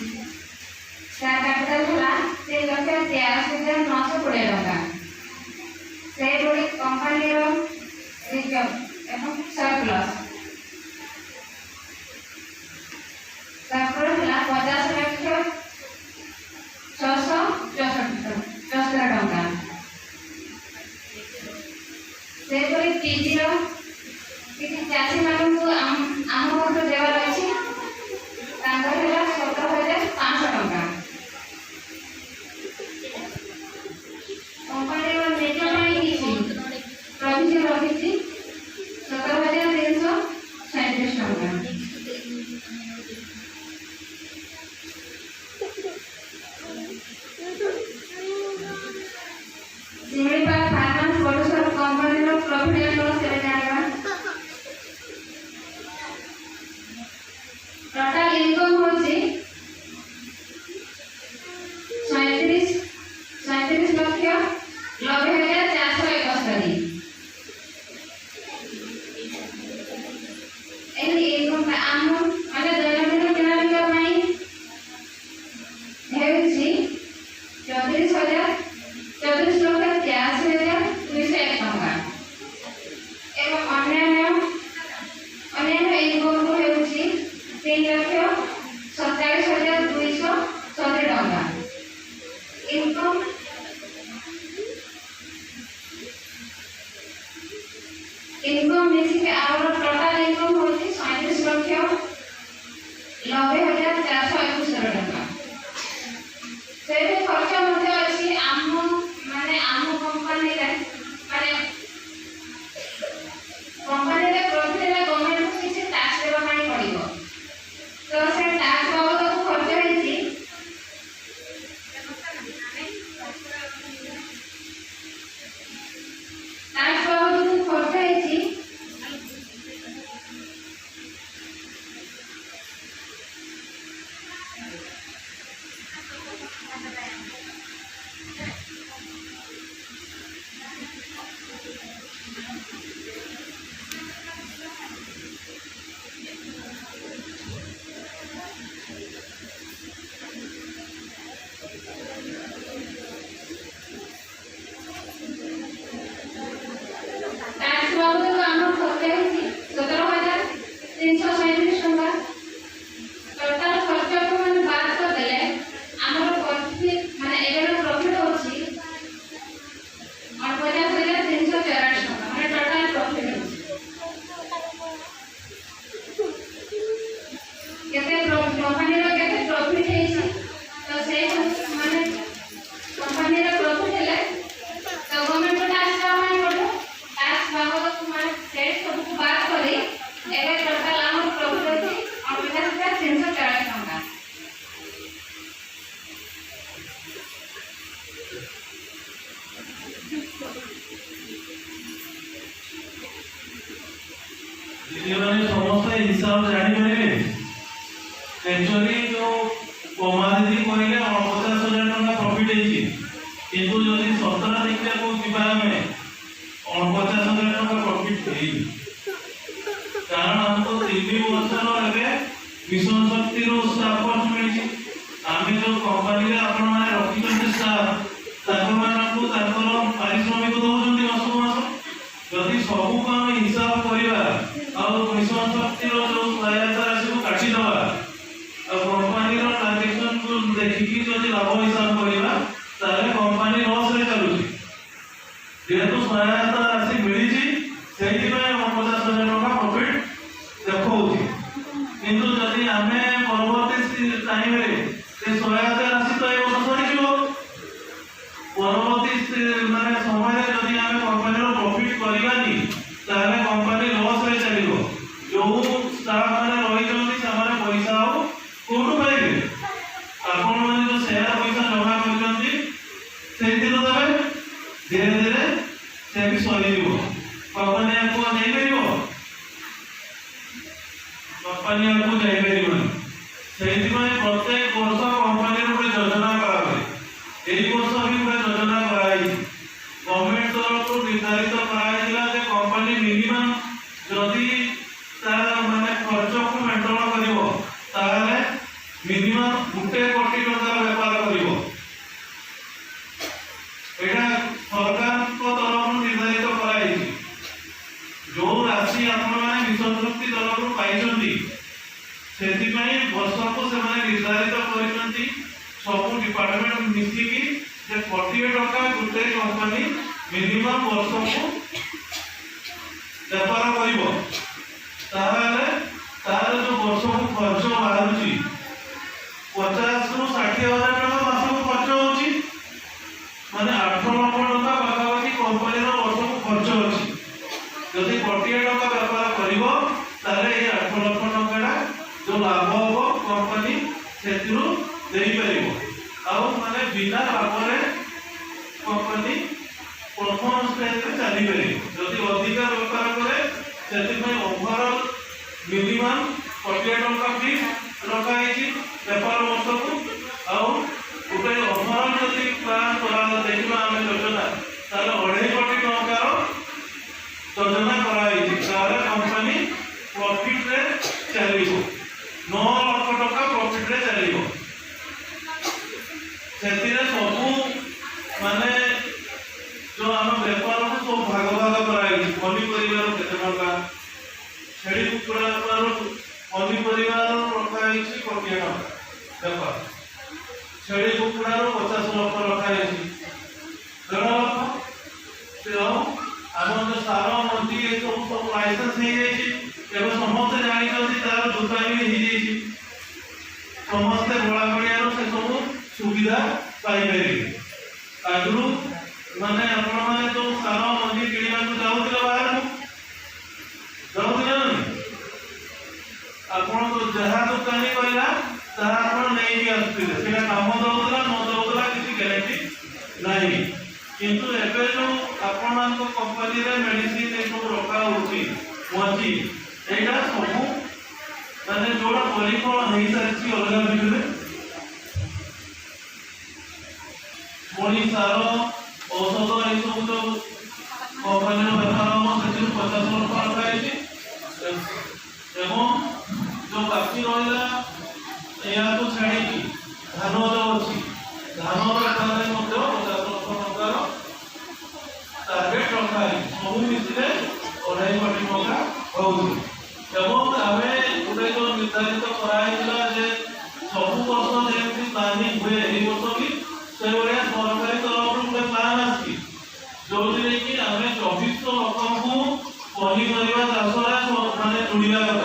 ସେୟାର କ୍ୟାପିଟାଲ ହେଲା 3,83,920 ଟଙ୍କା। ସେହିଭଳି କମ୍ପାନୀର ରିଜର୍ଭ ଏବଂ ସରପ୍ଲସ୍, ସରପ୍ଲସ୍ ହେଲା 50 ଲକ୍ଷ 664 74 ଟଙ୍କା। ସେହିପରି ପିଜିର କିଛି ଚାଷୀମାନଙ୍କୁ ଆମ ପାଖରୁ ଦେବାର ଅଛି, ତାଙ୍କର ହେଲା 17,500 ଟଙ୍କା। କମ୍ପାନୀର ନିଜ ପାଇଁ କିଛି ପ୍ରୋଭିଜନ ରଖିଛି 17,337 ଟଙ୍କା। ଶିମିଳିପାଳ ଫାର୍ମାସ ପ୍ରଡ୍ୟୁସର କମ୍ପାନୀର ପ୍ରଫିଟ୍ ଆଣ୍ଡ ଲସ୍ ଏବେ ଜାଣିବା। ଟୋଟାଲ ଇନକମ୍ ହେଉଛି 37,37,90,471। ଏହି ଇନକମ୍ଟା ଆମ ମାନେ ଦୈନନ୍ଦିନ କିଣାବିକା ପାଇଁ ହେଉଛି 34,34,83,201 ଟଙ୍କା ଏବଂ ଅନ୍ୟାନ୍ୟ ଅନ୍ୟାନ୍ୟ ଇନକମ୍କୁ ହେଉଛି 3,47,270 ଟଙ୍କା। ଇନକମ୍ ଇନକମ୍ ମିଶିକି ଆମର ଟୋଟାଲ ଇନକମ୍ ହେଉଛି 37,90,471 ଟଙ୍କା। ସେଇଠି ଖର୍ଚ୍ଚ ମଧ୍ୟ ଅଛି। ଆମ ମାନେ ଆମ କମ୍ପାନୀରେ ମାନେ କମ୍ପାନୀରେ ପ୍ରଫିଟ୍ ହେଲେ ଗଭର୍ଣ୍ଣମେଣ୍ଟକୁ କିଛି ଟ୍ୟାକ୍ସ ଦେବା ପାଇଁ ପଡ଼ିବ, ତ ସେ ଟ୍ୟାକ୍ସ ବାବଦକୁ ଖର୍ଚ୍ଚ ହେଇଛି ଟ୍ୟାକ୍ସ ବାବଦକୁ ଖର୍ଚ୍ଚ ହେଇଛି ସେ ମାନେ କମ୍ପାନୀର ପ୍ରଫିଟ୍ ହେଲେ ତ ଗଭର୍ଣ୍ଣମେଣ୍ଟକୁ ଟ୍ୟାକ୍ସ ଦେବା ପାଇଁ ପଡ଼ିବ। ଟ୍ୟାକ୍ସ ବାବଦକୁ ମାନେ ସେ ସବୁକୁ ବାଦ କରି ଏବେ ଟୋଟାଲ ଆମର ପ୍ରଫିଟ୍ ଅଛି 49,340 ଟଙ୍କା। ଦିଦିମାନେ ସମସ୍ତେ ହିସାବ ଜାଣିପାରିବେ। ଆକ୍ଚୁଆଲି ଯୋଉ ପମା ଦିଦି କହିଲେ 49,000 ଟଙ୍କା ପ୍ରଫିଟ୍ ହେଇଛି, କିନ୍ତୁ ଯଦି ସତରା ଦେଖିବାକୁ ଯିବା ଆମେ 49,000 ଟଙ୍କା ପ୍ରଫିଟ୍ ହେଇନି, କାରଣ ଆମକୁ 3 ବର୍ଷର ଏବେ ମିଶନ ଶକ୍ତିରୁ ଷ୍ଟାଫ୍ ଖର୍ଚ୍ଚ ମିଳିଛି। ଆମେ ଯୋଉ କମ୍ପାନୀରେ ଆପଣମାନେ ରଖିଛନ୍ତି ଷ୍ଟାଫ୍, ତାଙ୍କମାନଙ୍କୁ ତାଙ୍କର ପାରିଶ୍ରମିକ ଦଉଛନ୍ତି ମାସକୁ ମାସ। ଯଦି ସବୁକୁ ଆମେ ହିସାବ କରିବା ଆଉ ମିଶନ ଶକ୍ତିର ଯୋଉ ସହାୟତା ରାଶିକୁ କାଟିଦେବା ଆଉ କମ୍ପାନୀର ଟ୍ରାଞ୍ଜାକ୍ସନକୁ ଦେଖିକି ଯଦି ଲାଭ ହିସାବ କରିବା, ତାହେଲେ କମ୍ପାନୀ ଲସରେ ଚାଲୁଛି। ଯେହେତୁ ସହାୟତା ରାଶି ମିଳିଛି, ସେଇଥିପାଇଁ 49,000 ଟଙ୍କା ପ୍ରଫିଟ୍ ଦେଖାଉଛି। କିନ୍ତୁ ଯଦି ଆମେ ପରବର୍ତ୍ତୀ ଟାଇମରେ ସେ ସହାୟତା ରାଶି ତ ଏ ବର୍ଷ ସରିଯିବ, ପରବର୍ତ୍ତୀ ମାନେ ସମୟରେ ଯଦି ଆମେ କମ୍ପାନୀର ପ୍ରଫିଟ୍ କରିବାନି, ତାହେଲେ କମ୍ପାନୀ ଲସରେ ଚାଲିବ। ଯୋଉ ଷ୍ଟାଫ୍ ମାନେ ରହିଛନ୍ତି, ସେମାନେ ପଇସା ଆଉ କୋଉଠୁ ପାଇବେ? ଆପଣମାନେ ଯୋଉ ସେୟାର ପଇସା ଜମା କରିଛନ୍ତି, ସେଇଥିରୁ ଦେବେ। ଧୀରେ ଧୀରେ ସେ ବି ସରିଯିବ। କମ୍ପାନୀ ଆଗକୁ ଯାଇପାରିବ? କମ୍ପାନୀ ଆଗକୁ ଯାଇପାରିବନି। ସେଇଥିପାଇଁ ପ୍ରତ୍ୟେକ ବର୍ଷ କମ୍ପାନୀର ଗୋଟେ ଯୋଜନା କରାହୁଏ। ଏଇ ବର୍ଷ ବି ଗୋଟେ ଯୋଜନା କରାଯାଇଛି। ଗଭର୍ଣ୍ଣମେଣ୍ଟ ତରଫରୁ ନିର୍ଦ୍ଧାରିତ କରାଯାଇଥିଲା ଯେ କମ୍ପାନୀ ମିନିମମ୍ ଯଦି ତାର ମାନେ ଖର୍ଚ୍ଚକୁ ମେଣ୍ଟନ କରିବ, ତାହେଲେ ମିନିମମ୍ 1 କୋଟି ଟଙ୍କାର ବେପାର କରିବ। ଏଇଟା ସରକାରଙ୍କ ତରଫରୁ ନିର୍ଦ୍ଧାରିତ କରାଯାଇଛି। ଯୋଉ ରାଶି ଆପଣମାନେ ମିଶନ ଶକ୍ତି ତରଫରୁ ପାଇଛନ୍ତି, ସେଥିପାଇଁ ବର୍ଷକୁ ସେମାନେ ନିର୍ଦ୍ଧାରିତ କରିଛନ୍ତି ସବୁ ଡିପାର୍ଟମେଣ୍ଟ ମିଶିକି ଯେ କୋଟିଏ ଟଙ୍କା ଗୋଟେ କମ୍ପାନୀ ମିନିମମ୍ ବର୍ଷକୁ ବେପାର କରିବ। ତାହେଲେ ତାର ଯୋଉ ବର୍ଷକୁ ଖର୍ଚ୍ଚ ବାହାରୁଛି, 50ରୁ 60 ହଜାର ଟଙ୍କା ମାସକୁ ଖର୍ଚ୍ଚ ହଉଛି, ମାନେ 8 ଲକ୍ଷ ଟଙ୍କା ପାଖାପାଖି କମ୍ପାନୀର ବର୍ଷକୁ ଖର୍ଚ୍ଚ ଅଛି। ଯଦି କୋଟିଏ ଟଙ୍କା ବେପାର କରିବ, ତାହେଲେ ଏଇ 8 ଲକ୍ଷ ଟଙ୍କାଟା ଯୋଉ ଲାଭ ହବ, କମ୍ପାନୀ ସେଥିରୁ ଦେଇପାରିବ। ଆଉ ମାନେ ବିନା ଲାଭରେ କମ୍ପାନୀ ପ୍ରଥମ ଷ୍ଟେଜରେ ଚାଲିପାରିବ ଯଦି ଅଧିକା ବେପାର କରେ। ସେଥିପାଇଁ ଓଭରଅଲ୍ ମିନିମମ୍ କୋଟିଏ ଟଙ୍କା ଫିକ୍ସ ରଖାହେଇଛି ବେପାର ବର୍ଷକୁ। ଆଉ ଗୋଟେ ଓଭରଅଲ୍ ଯଦି ପ୍ଲାନ୍ କରା ଦେଖିବା ଆମେ ଯୋଜନା, ତାହେଲେ 2.5 କୋଟି ଟଙ୍କାର ଯୋଜନା କରାହେଇଛି। ତାହେଲେ କମ୍ପାନୀ ପ୍ରଫିଟରେ ଚାଲିବ, 9 ଲକ୍ଷ ଟଙ୍କା ପ୍ରଫିଟରେ ଚାଲିବ। ସେଥିରେ ସବୁ ମାନେ ଯୋଉ ଆମ ବେପାରକୁ ସବୁ ଭାଗ ଭାଗ କରାହେଇଛି। ପନିପରିବାରୁ କେତେ ଟଙ୍କା, ଛେଳି କୁକୁଡ଼ା ବେପାରରୁ, ପନିପରିବାର ରଖାହେଇଛି କୋଟିଏ ଟଙ୍କା ବେପାର, ଛେଳି କୁକୁଡ଼ାରୁ 50 ଲକ୍ଷ ରଖାହେଇଛି, 1.5 ଲକ୍ଷ ସେ। ଆଉ ଆମର ଯୋଉ ସାର ମଞ୍ଜି ଏସବୁ ସବୁ ଲାଇସେନ୍ସ ହେଇଯାଇଛି। ଏବେ ସମସ୍ତେ ଜାଣିଛନ୍ତି, ତାର ଦୋକାନ ବି ହେଇଯାଇଛି। ସମସ୍ତେ ଗଳାଗଳିଆରୁ ସେ ସବୁ ସୁବିଧା ପାଇପାରିବେ। ଆଗରୁ ମାନେ ଆପଣମାନେ ଯୋଉ ସାର ମଞ୍ଜି କିଣିବାକୁ ଯାଉଥିଲେ, ବାହାରକୁ ଯାଉଥିଲେ ନା ନାଇଁ? ଆପଣଙ୍କୁ ଯାହା ଦୋକାନୀ କହିଲା, ତାହା ଆପଣ ନେଇକି ଆସୁଥିଲେ। ସେଇଟା କାମ ଦଉଥିଲା ନ ଦଉଥିଲା, କିଛି ଗ୍ୟାରେଣ୍ଟି ନାହିଁ। କିନ୍ତୁ ଏବେ ଯୋଉ ଆପଣମାନଙ୍କ କମ୍ପାନୀରେ ମେଡିସିନ ଏସବୁ ରଖା ହଉଛି, ମଞ୍ଜି, ଏଇଟା ସବୁ ମାନେ ଯୋଉଟା ପରୀକ୍ଷଣ ହେଇସାରିଛି ଅଲଗା ଭିତରେ। ପୁଣି ସାର ଔଷଧ ଏସବୁ ଯୋଉ କମ୍ପାନୀର ବେପାର ହବ, ସେଥିରୁ 50 ଲକ୍ଷ ରଖାହେଇଛି। ଏବଂ ଯୋଉ ବାକି ରହିଲା, ଏହାକୁ ଛାଡ଼ିକି ଧାନ ଯୋଉ ଅଛି, ଧାନ ବେପାରରେ ମଧ୍ୟ 50 ଲକ୍ଷ ଟଙ୍କାର ଟାର୍ଗେଟ ରଖାହେଇଛି। ସବୁ ମିଶିଲେ 2.5 କୋଟି ଟଙ୍କା ହଉଛି। ଏବଂ ଆମେ ଗୋଟେ ଯୋଉ ନିର୍ଦ୍ଧାରିତ କରାହେଇଥିଲା ଯେ ସବୁ ବର୍ଷ ଯେମିତି ପ୍ଲାନିଂ ହୁଏ, ଏଇ ବର୍ଷ ବି ସେଇଭଳିଆ ସରକାରୀ ତରଫରୁ ଗୋଟେ ପ୍ଲାନ୍ ଆସିଛି, ଯୋଉଥିରେ କି ଆମେ 2400 ଲୋକଙ୍କୁ ପନିପରିବା ଚାଷରେ ମାନେ ଯୋଡ଼ିବା କଥା।